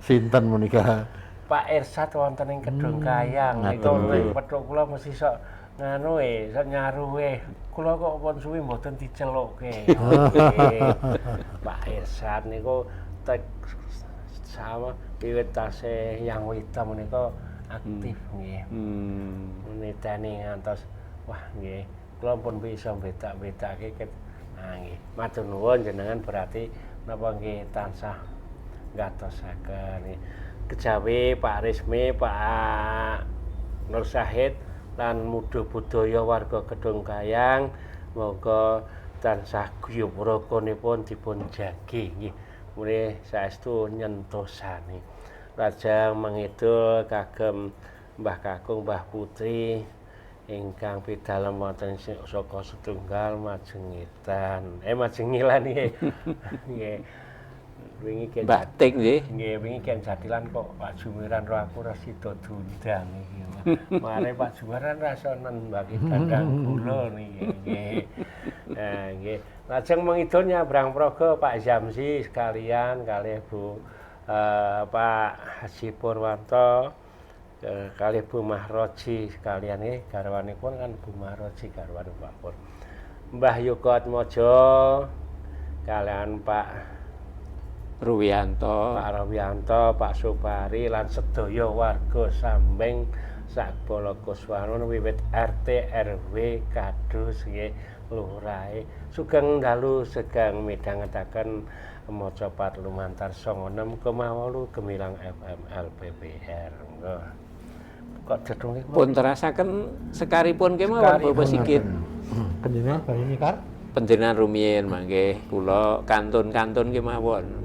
D: Sinten menika?
C: Pak Irsad wonten ing Kedung Kayang niku petuk kula mesti sok nganu sok nyaruwe. Kula kok pun suwi mboten dicelukke. Pak Irsad niku tek sama wiwit tasih Yang Wita menika aktif nggih. Niteni ngantos wah nggih kula pun bisa bedak-bedake ket. Nah nggih, matur nuwun jenengan berarti napa nggih tansah ngatosaken nggih. Kejawi Pak Rismi, Pak Nur Sahid lan muda budaya warga Kedung Kayang monggo tansah guyub rukunipun dipun jagi nggih. Mune saestu nyentosani. Lajeng mangidul kagem Mbah Kakung, Mbah Putri ingkang pidalem wonten Saka Setunggal Majengitan. Majengilan nggih. Nggih. Wingi ken
B: Mbah Tik nggih.
C: Nggih, wingi ken jatilan kok Pak Jumiran ro aku ora sida diundang iki. Mare Pak Jumiran ra iso nembaki dandang kula niki nggih. Nah, nggih. Lajeng mengidul nyabrang praga Pak Zamzi sekalian kalih Bu Pak Haji Purwanto kalih Bu Mahroji sekalian nggih, garwanipun kan Bu Mahroji garwane Pak Pur. Mbah Yoga Atmojo kalian Pak
B: Ruwianto,
C: Pak Ruwianto, Pak Supari lan sedaya warga Sambeng sak Balakuswangun wiwit RT RW kadus nggih lurahe. Sugeng dalu segang midhangetaken macapat lumantar 96,8 Gemilang FM LPPR. Kok jedunge
B: pun terasaken sekaripun kemawon Bapak Sigit.
D: Panjenengan badhe nyekar?
B: Panjenengan rumiyin mangke kula kantun-kantun kemawon.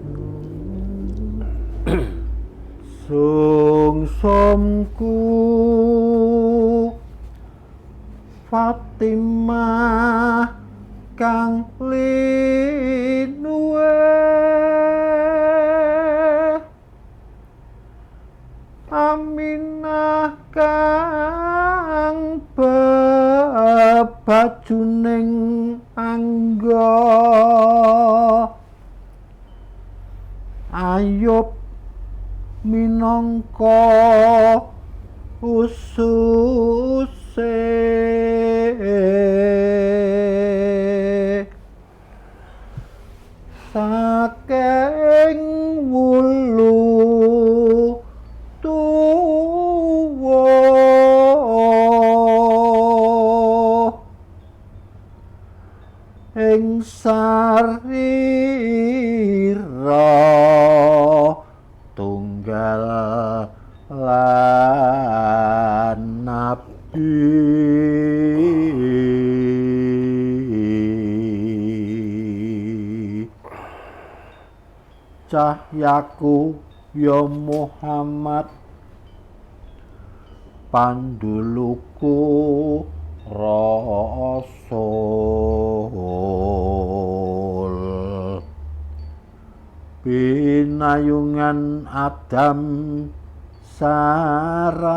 D: Sungsumku Fatimah kang linuwe Aminah kang bebajuning angga Ayub minangka ususe saking wulu tuwa ing sarira tunggal lan nabi. Cahyaku ya Muhammad, panduluku Rasul. Pinayungan Adam Sarah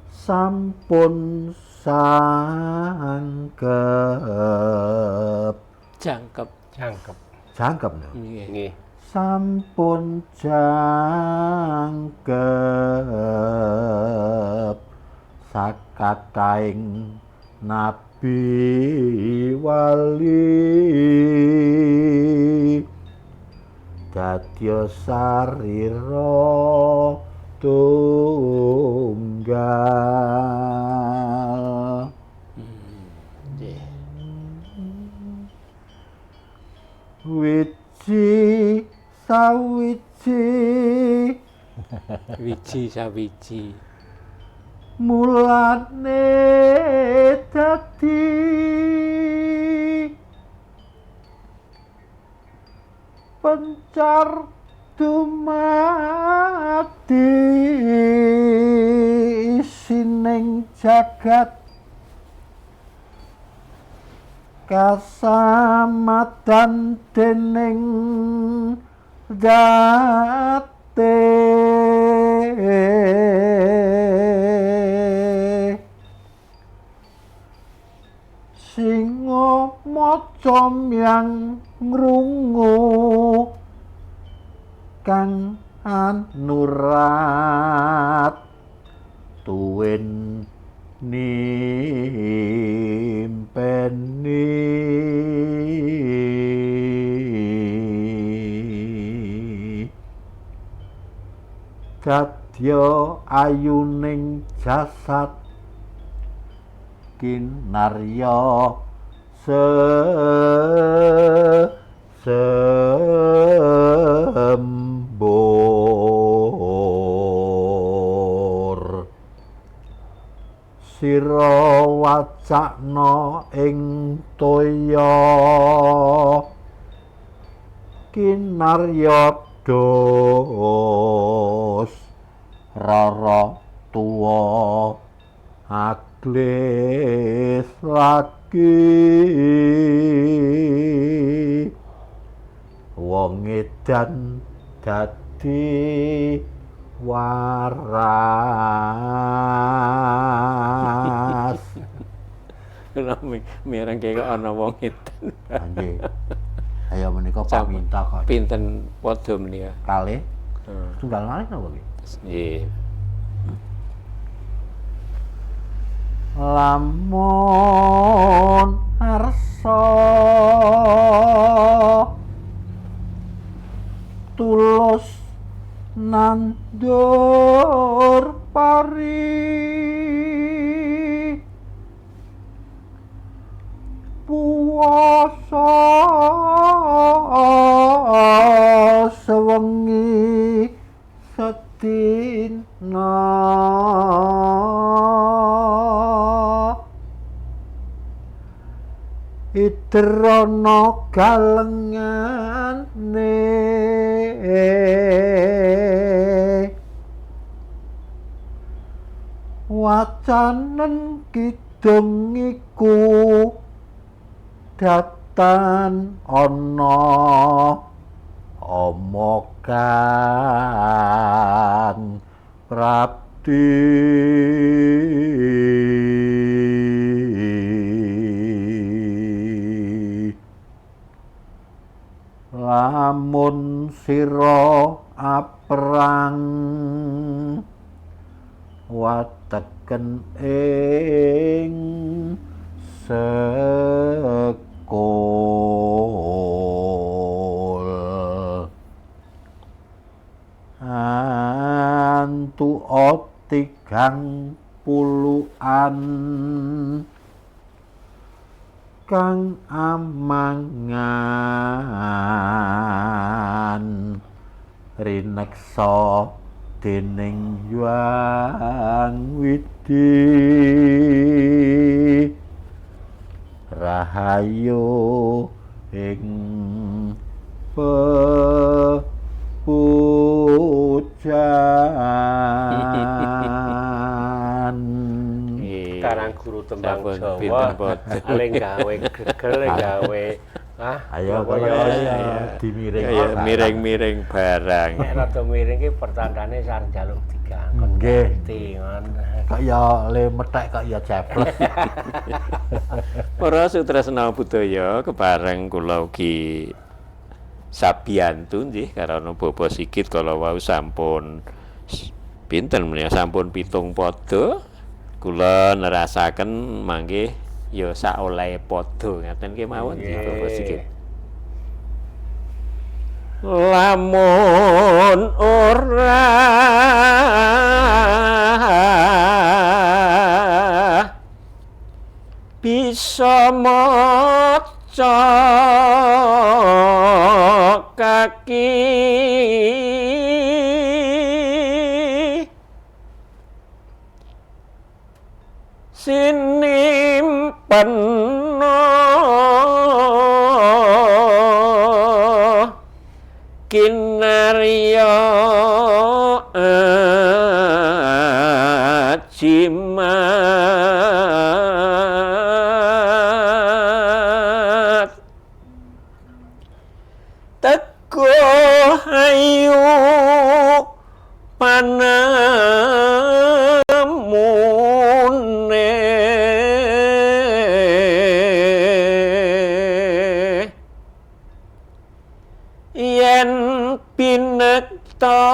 D: sampun sangkep.
B: Jangkep.
C: Jangkep.
D: Jangkep lho.
C: Nggih.
D: Sampun jangkep sakataing nabi wali dadya sarira tunggal. Wiji sawiji,
B: wiji sawiji,
D: mulane dadi pencar dumadi isining jagat kasamatan dening date. Singa maca myang ngrungu kang anurat tuwin nimpeni. Dadya ayuning jasad kinarya sembur. Sira wacakna ing toya kinarya dos rara tuwa aglis lagi wong edan dadi waras.
B: Mireng kok ana wong edan.
D: Nggih. Ayo menika paminta kok.
B: Pinten padha menika?
D: Kalih. Tunggal malih napa nggih?
B: Nggih.
D: Lamun arsa tulus nandur pari puasa sewengi sedina idrona galengane wacanen kidung iku datan ana ama kang prapti. Lamun sira aprang wateken ing sekul antu 30-an kang amangan rineksa dening Hyang Widi rahayu ing pepujan.
C: Karang guru tembang Jawa ale gawe gegel gawe
D: ayo kaya dimiring
B: miring-miring barang.
C: Nek rada miring ki pertandane sar njaluk dikangkon.
D: Nggih.
C: Kok
D: ya le methek kok ya ceples.
B: Para sutresna budaya kepareng kula ugi sabiyantu nggih karana Bapak Sigit kala wau sampun pinten menika sampun 7 pada kula nerasaken mangke ya saolehe padha ngaten kemawon nggih Bapak Sigit. Lamun ora bisa maca kaki sinimpen kinarya ajimat teguh ayu panamune yen pinekta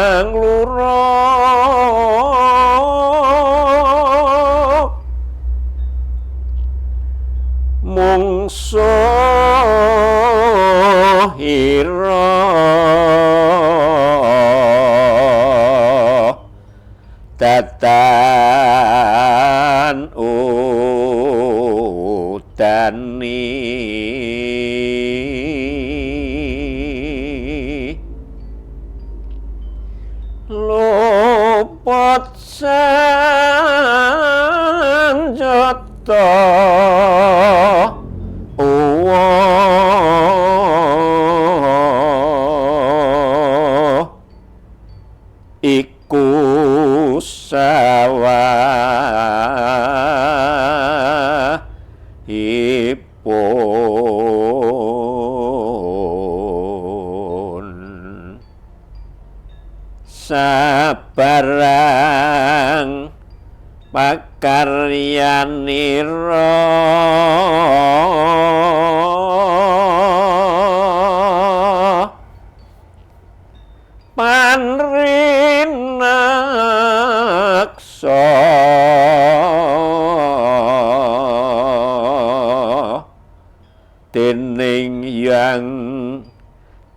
B: anglura mungsuh ira datan udani luput sanjata iku sawahipun sabarang pakaryanira panrinaksa dening Yang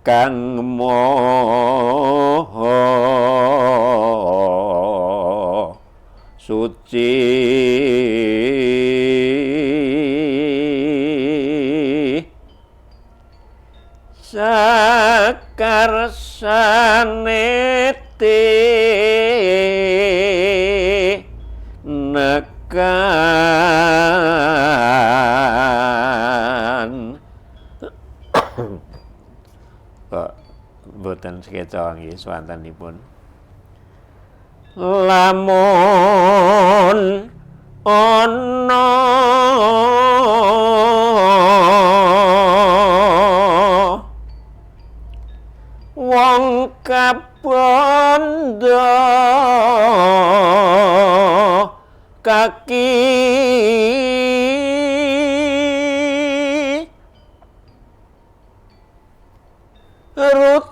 B: Kang Maha Suci. Sakarsane tinekan. Kok mboten sekeca nggih swantenipun. Lamun ana wong kabandha kaki rut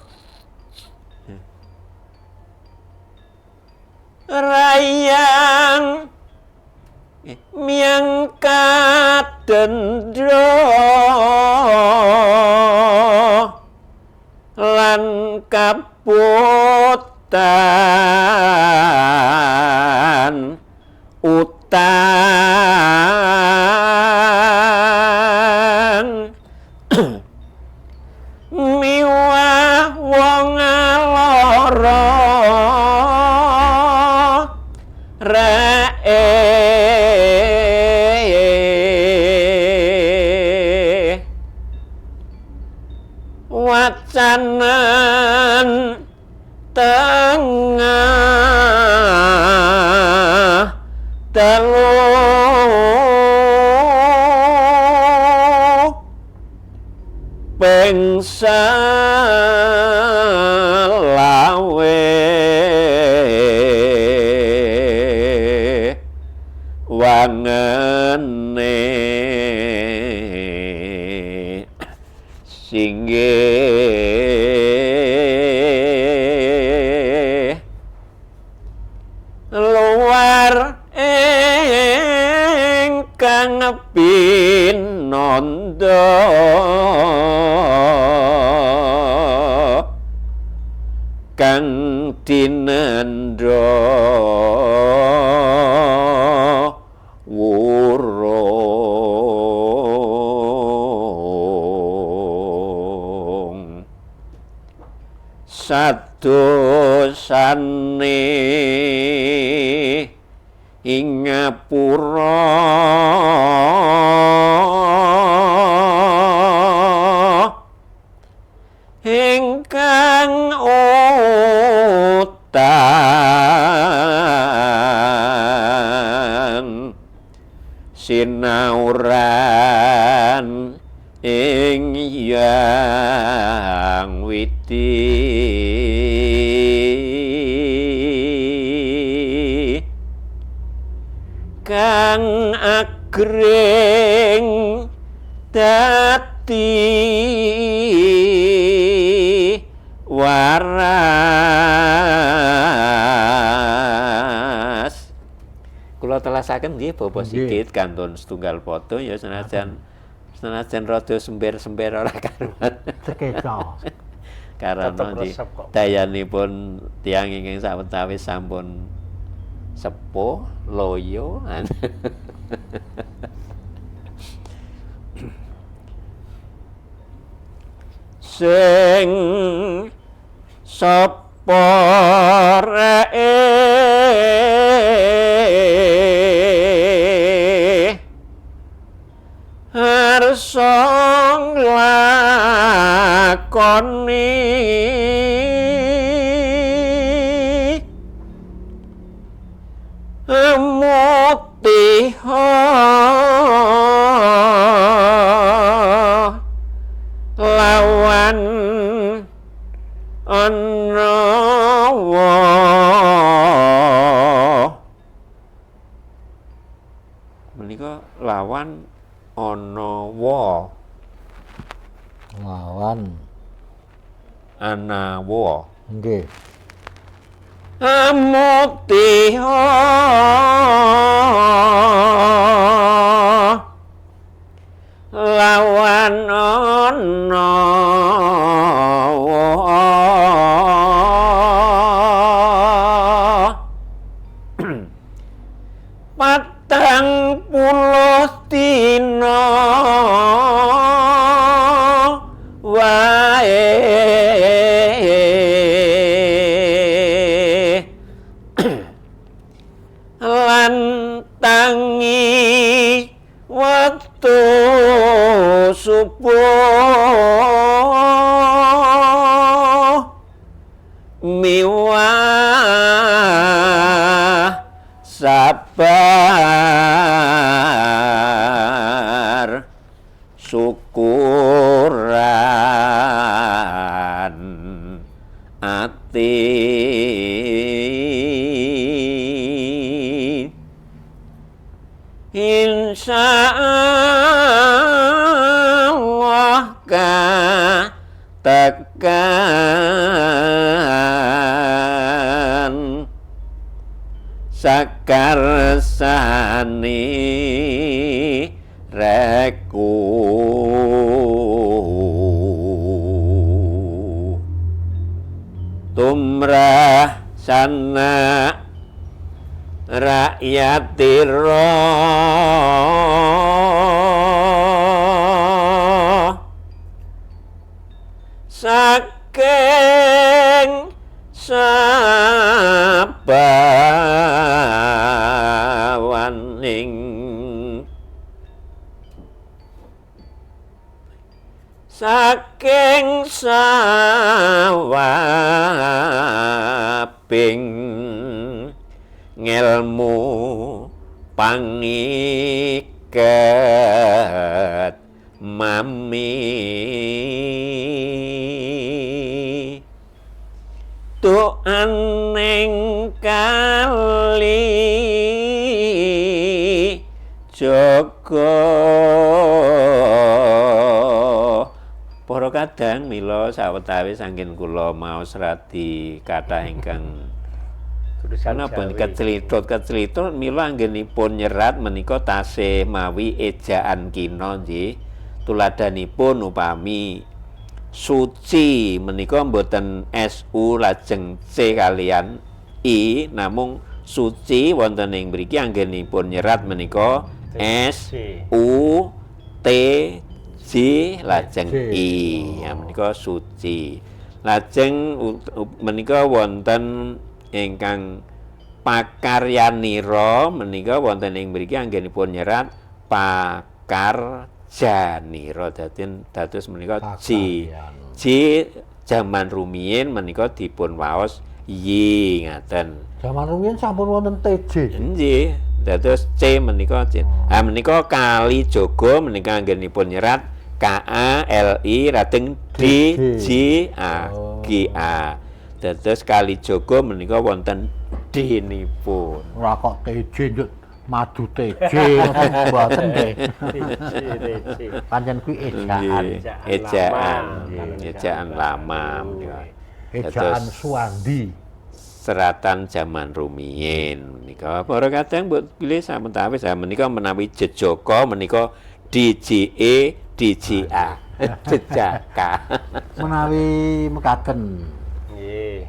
B: rayang miang kadendra lan kaputan utang miwah wong lara rae Tengah dalu ping selawe wangene singgih luar ingkang pinandha kang tinendha wurung sadosane ing ngapura ingkang utang sinauran ing Hyang Widi kang agring dadi waras. Kula telasaken nggih Bapak Sigit kantun setunggal foto ya senajan rada sember-sember ora karuan.
D: Sekeca.
B: Karena dayanipun tiyang ingkang sawetawis sampun sepuh, loyo. Sing sapa reke arsa nglakoni mutiha lawan anawa. Menika lawan anawa.
D: Lawan
B: anawa.
D: Nggih.
B: Mutiha lawan anawa 40 dina wae lan tangi wektu subuh miwah sabar syukuran ati. Insya Allah katekan sakarsane reku tumrah sana rakyatira saking sabawaning saking sawan tebing ngelmu pangiket mami tuan ing kali jaga. Para kadang mila sawetawis anggen kula maos radi kathah ingkang
C: tulisan
B: napa
C: Jawi.
B: Keclitut-keclitut mila anggenipun nyerat menika tasih mawi ejaan kina nggih. Tuladhanipun upami suci menika mboten SU lajeng C kalian I, namung suci wonten ing mriki anggenipun nyerat menika S U T J lajeng I. Ya menika suci. Lajeng menika wonten ingkang pakaryanira menika wonten ing mriki anggenipun nyerat pakarjanira dados menika J. J jaman rumiyin menika dipun waos Y ngaten.
D: Jaman rumiyin sampun wonten TJ.
B: Nggih, dados C menika C. Ah menika kali jaga menika anggenipun nyerat K A L I lajeng D J A G A. Dados kali jaga menika wonten D nipun.
D: Ora kok TJ njuk madu TJ mboten nggih.
C: TJ.
D: Pancen kuwi ejaan.
B: Ejaan, ejaan lama menika.
D: Ejaan Suwandi.
B: Seratan jaman rumiyin menika para kadang mbok pilih samentawis menika menawi jejaka menika DJE DJA jejaka.
D: Menawi mekaten
C: nggih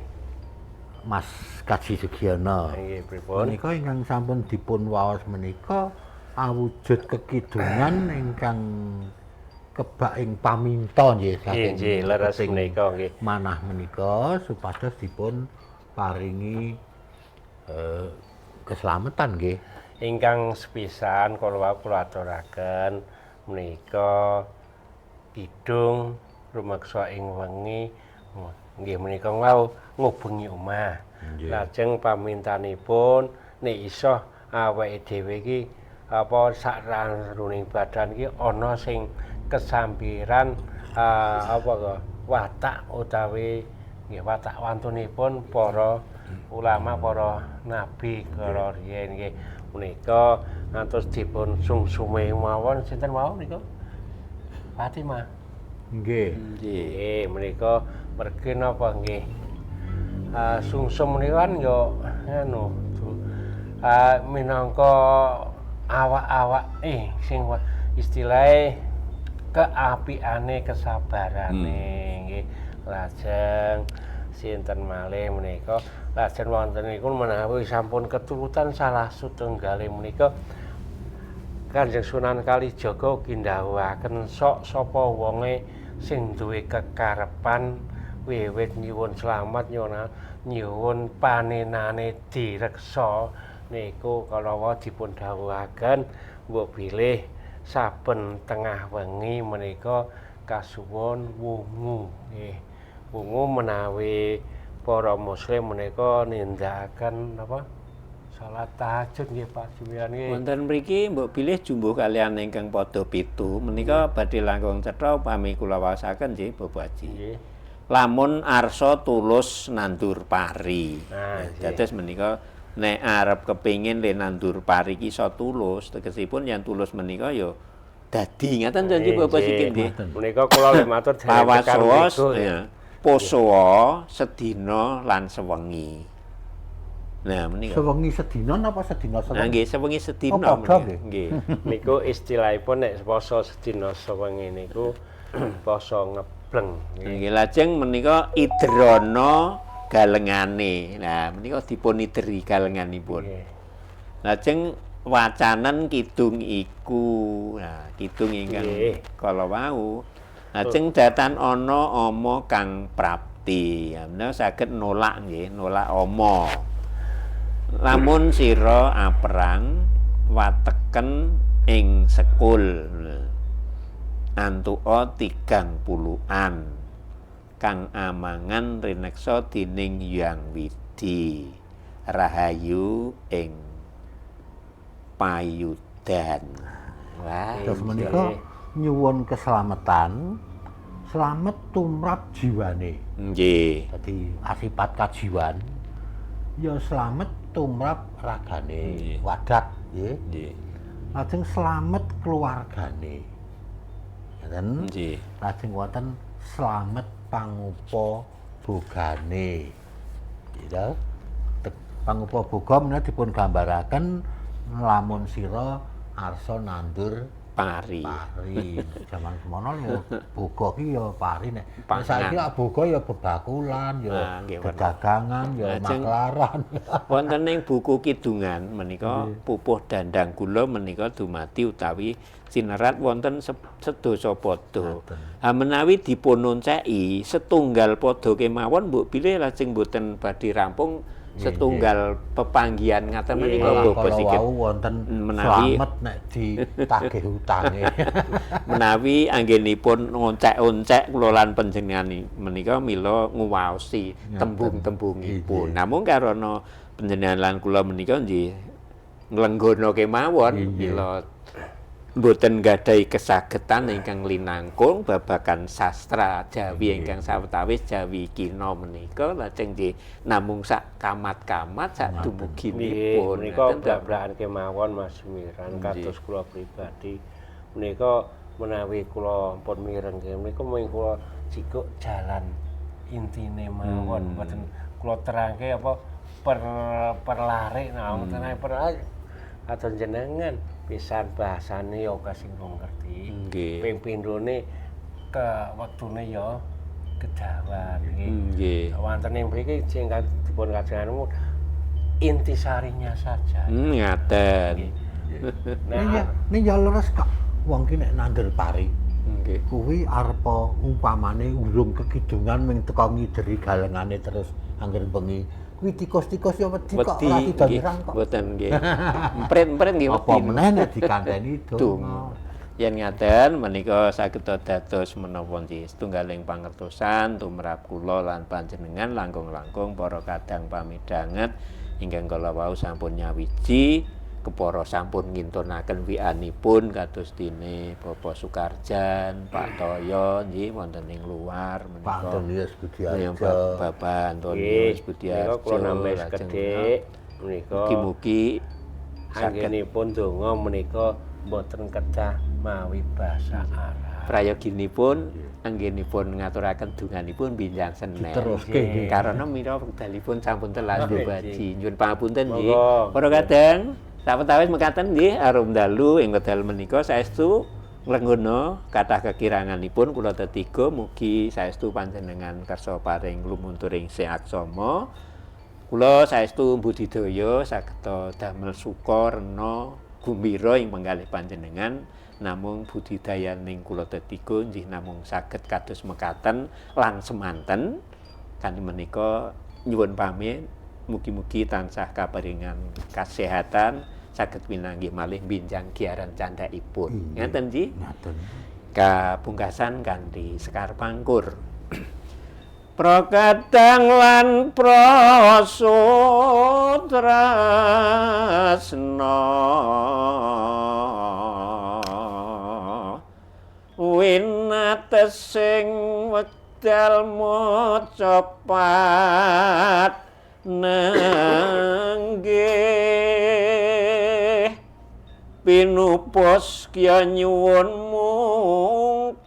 D: Mas Kaji Sugiono
C: nggih pripun
D: menika ingkang sampun dipun waos menika awujud kekidungan ingkang kebak ing paminta nggih saking
C: nggih leres menika nggih
D: manah menika supados dipun paringi keselamatan nggih.
C: Ingkang sepisan kula wau kula aturaken menika kidung rumeksa ing wengi nggih menika wau ngubengi omah. Lajeng pamintanipun nek iso awake dhewe iki apa sak jroning badan iki ana sing kesambiran apa kok watak utawi nggih watak wantunipun para ulama, para nabi kala riyen nggih menika ngantos dipun sungsume mawon sinten wau nika Fatimah.
D: Nggih.
C: Nggih menika mergi napa nggih sungsum menika kan yo nganu minangka awak-awak sing istilahe keapiane kesabarane nggih. Lajeng sinten malih menika lajeng wonten niku menawi sampun keturutan salah setunggale menika Kanjeng Sunan Kalijaga ugi ndhawuhaken sok sapa wonge sing duwe kekarepan wiwit nyuwun slamet nyuwun panenane direksa niku kala wau dipun dhawuhaken mbok bilih saben tengah wengi menika kasuwun wungu nggih. Wungu menawi para muslim menika nindakaken napa salat tahajud nggih Pak Jumiran nggih.
B: Wonten mriki mbok bilih jumbuh kalian ingkang padha 7 menika badhe langkung cetha upami kula waosaken nggih Bapak Haji.
C: Nggih.
B: Lamun arsa tulus nandur pari.
C: Nah,
B: dados menika nek arep kepingin le nandur pari ki iso tulus, tegesipun yang tulus menika ya dadi ngaten janji Bapak Sikin nggih.
C: Menika kula le matur
B: derek tekan ya. Posoa sedina lan sewengi. Nah menika.
D: Sewengi sedina napa sedina sewengi?
B: Nah nggih sewengi sedina
D: oh,
B: menika. Nggih.
C: Niku istilahipun nek poso sedina sewengi niku poso ngebleng.
B: Nggih lajeng menika idrana galengane. Nah menika dipun ideri galenganipun. Lajeng wacanan kidung iku. Nah kidung ingkang kala wau. Lajeng datan ana ama kang prapti. Ya menika saged nolak nggih, nolak ama. Lamun sira aperang wateken ing sekul. Antuka 30-an kang amangan rineksa dening Hyang Widi. dumadi rahayu ing payudan. Wah,
D: terus menika nyuwun keselamatan, slamet tumrap jiwane.
B: Nggih.
D: Dadi asipat kajiwan ya slamet tumrap ragane, wadak nggih.
B: Nggih.
D: Lajeng slamet keluargane. Ngaten?
B: Nggih.
D: Lajeng wonten slamet pangupa bogane. Gitu. Pangupa boga menika dipun gambaraken lamun sira arsa nandur
B: pari.
D: Pari. Jaman semono ya boga ki ya pari nek. Saiki lak boga ya bebakulan, ya pedagangan, ya maklaran.
B: Wonten ing buku kidungan menika pupuh dandang gula menika dumadi utawi sinerat wonten sedasa padha. Ha menawi dipunonceki setunggal padha kemawon mbok bilih lajeng boten badhe rampung setunggal pepanggihan ngaten menika mbok sikit
D: wonten
B: menawi
D: slamet nek ditagih utange.
B: Menawi anggenipun ngoncek-oncek kula lan panjenengan menika mila nguwaosi tembung-tembungipun. Namung karana panjenengan lan kula menika nggih nglenggana kemawon mila mboten nggadahi kesagetan ingkang linangkung babagan sastra Jawi ingkang sawetawis Jawi kina menika lajeng nggih namung sak kamat-kamat sak dumuginipun.
C: Menika blak-blakan kemawon Mas Miran kados kula pribadi menika menawi kula pun mireng menika mung kula jikuk jalan intine mawon mboten kula terangke apa per larik nah wonten per kados jenengan pisan bahasane ya ora sing ngerti. Ping pindhone ke wektune ya kedawan nggih.
B: Nggih.
C: Wonten ing mriki sing dipun kajengan intisarinya saja.
B: Ngaten.
D: Nah, ning ya leres kok wong ki nek nandur pari.
B: Nggih.
D: Kuwi arepa umpamane urung kekidungan ming teka ngideri galengane terus angger bengi. Kuwi tikus-tikus ya wedi kok ora didandirang kok.
B: Mboten nggih. Emprit-emprit nggih wedi.
D: Apa meneh nek dikandani donga.
B: Yen ngaten menika saged dados menapa nggih setunggaling pangertosan tumrap kula lan panjenengan langkung-langkung para kadang pamidhanget ingkang kala wau sampun nyawiji kepara sampun ngintunaken wianipun kados dene Bapak Sukarjan, Pak Toyo nggih wonten ing luar menika
D: Pak Antonius Budiarjo,
B: Bapak Antonius Budiarjo
C: kula nampi sekedhik menika
B: mugi-mugi saged
C: anggenipun donga menika mboten kedah mawi basa Arab.
B: Prayoginipun anggenipun ngaturaken dunganipun binjang Senen.
D: Diteruske
B: karena mira wekdalipun sampun telas baji. Nyuwun pangapunten nggih. Para kadang sawetawis mekaten nggih arum dalu ing wekdal menika saestu nglenggana kathah kekiranganipun kula tetiga mugi saestu panjenengan kersa paring lumunturing seaksama. Kula saestu budidaya saged damel suka rena gumbira ing penggalih panjenengan namung budidayaning kula tetiga nggih namung saged kados mekaten lan semanten kanthi menika nyuwun pamit mugi-mugi tansah kaparingan kasehatan saged pinanggih malih binjang giaran candhakipun. Ngaten nggih?
D: Ngaten.
B: Kapungkasan kanthi sekar pangkur. Prakadang lan prasutrasna winates sing wekdal maca pat nenggih pinupos kya nyuwun mungkur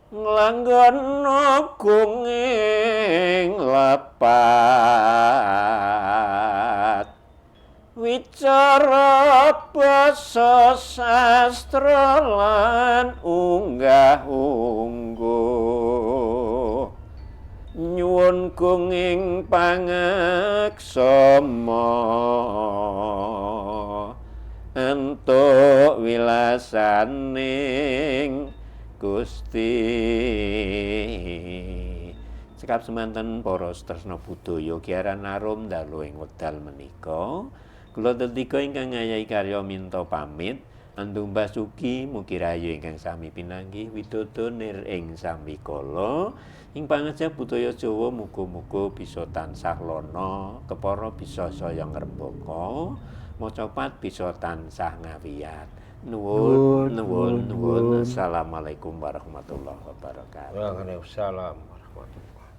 B: nglanggana gunging lepat wicara basa sastra lan unggah-ungguh nyuwun gunging pangaksama entuk wilasaning Gusti. Cekap semanten para tresna budaya kiaran arum dalu ing wekdal menika. Kula tetiga ingkang ngayahi karya minta pamit. Andung Basuki mugi rahayu ingkang sami pinanggih widodo nir ing sambikala ing pangaja budaya Jawa muga-muga bisa tansah lana kepara bisa saya ngrembaka macapat bisa tansah ngawiyat. Nuwun nuwun nuwun. Assalamualaikum warahmatullahi wabarakatuh.
C: Waalaikumsalam warahmatullahi.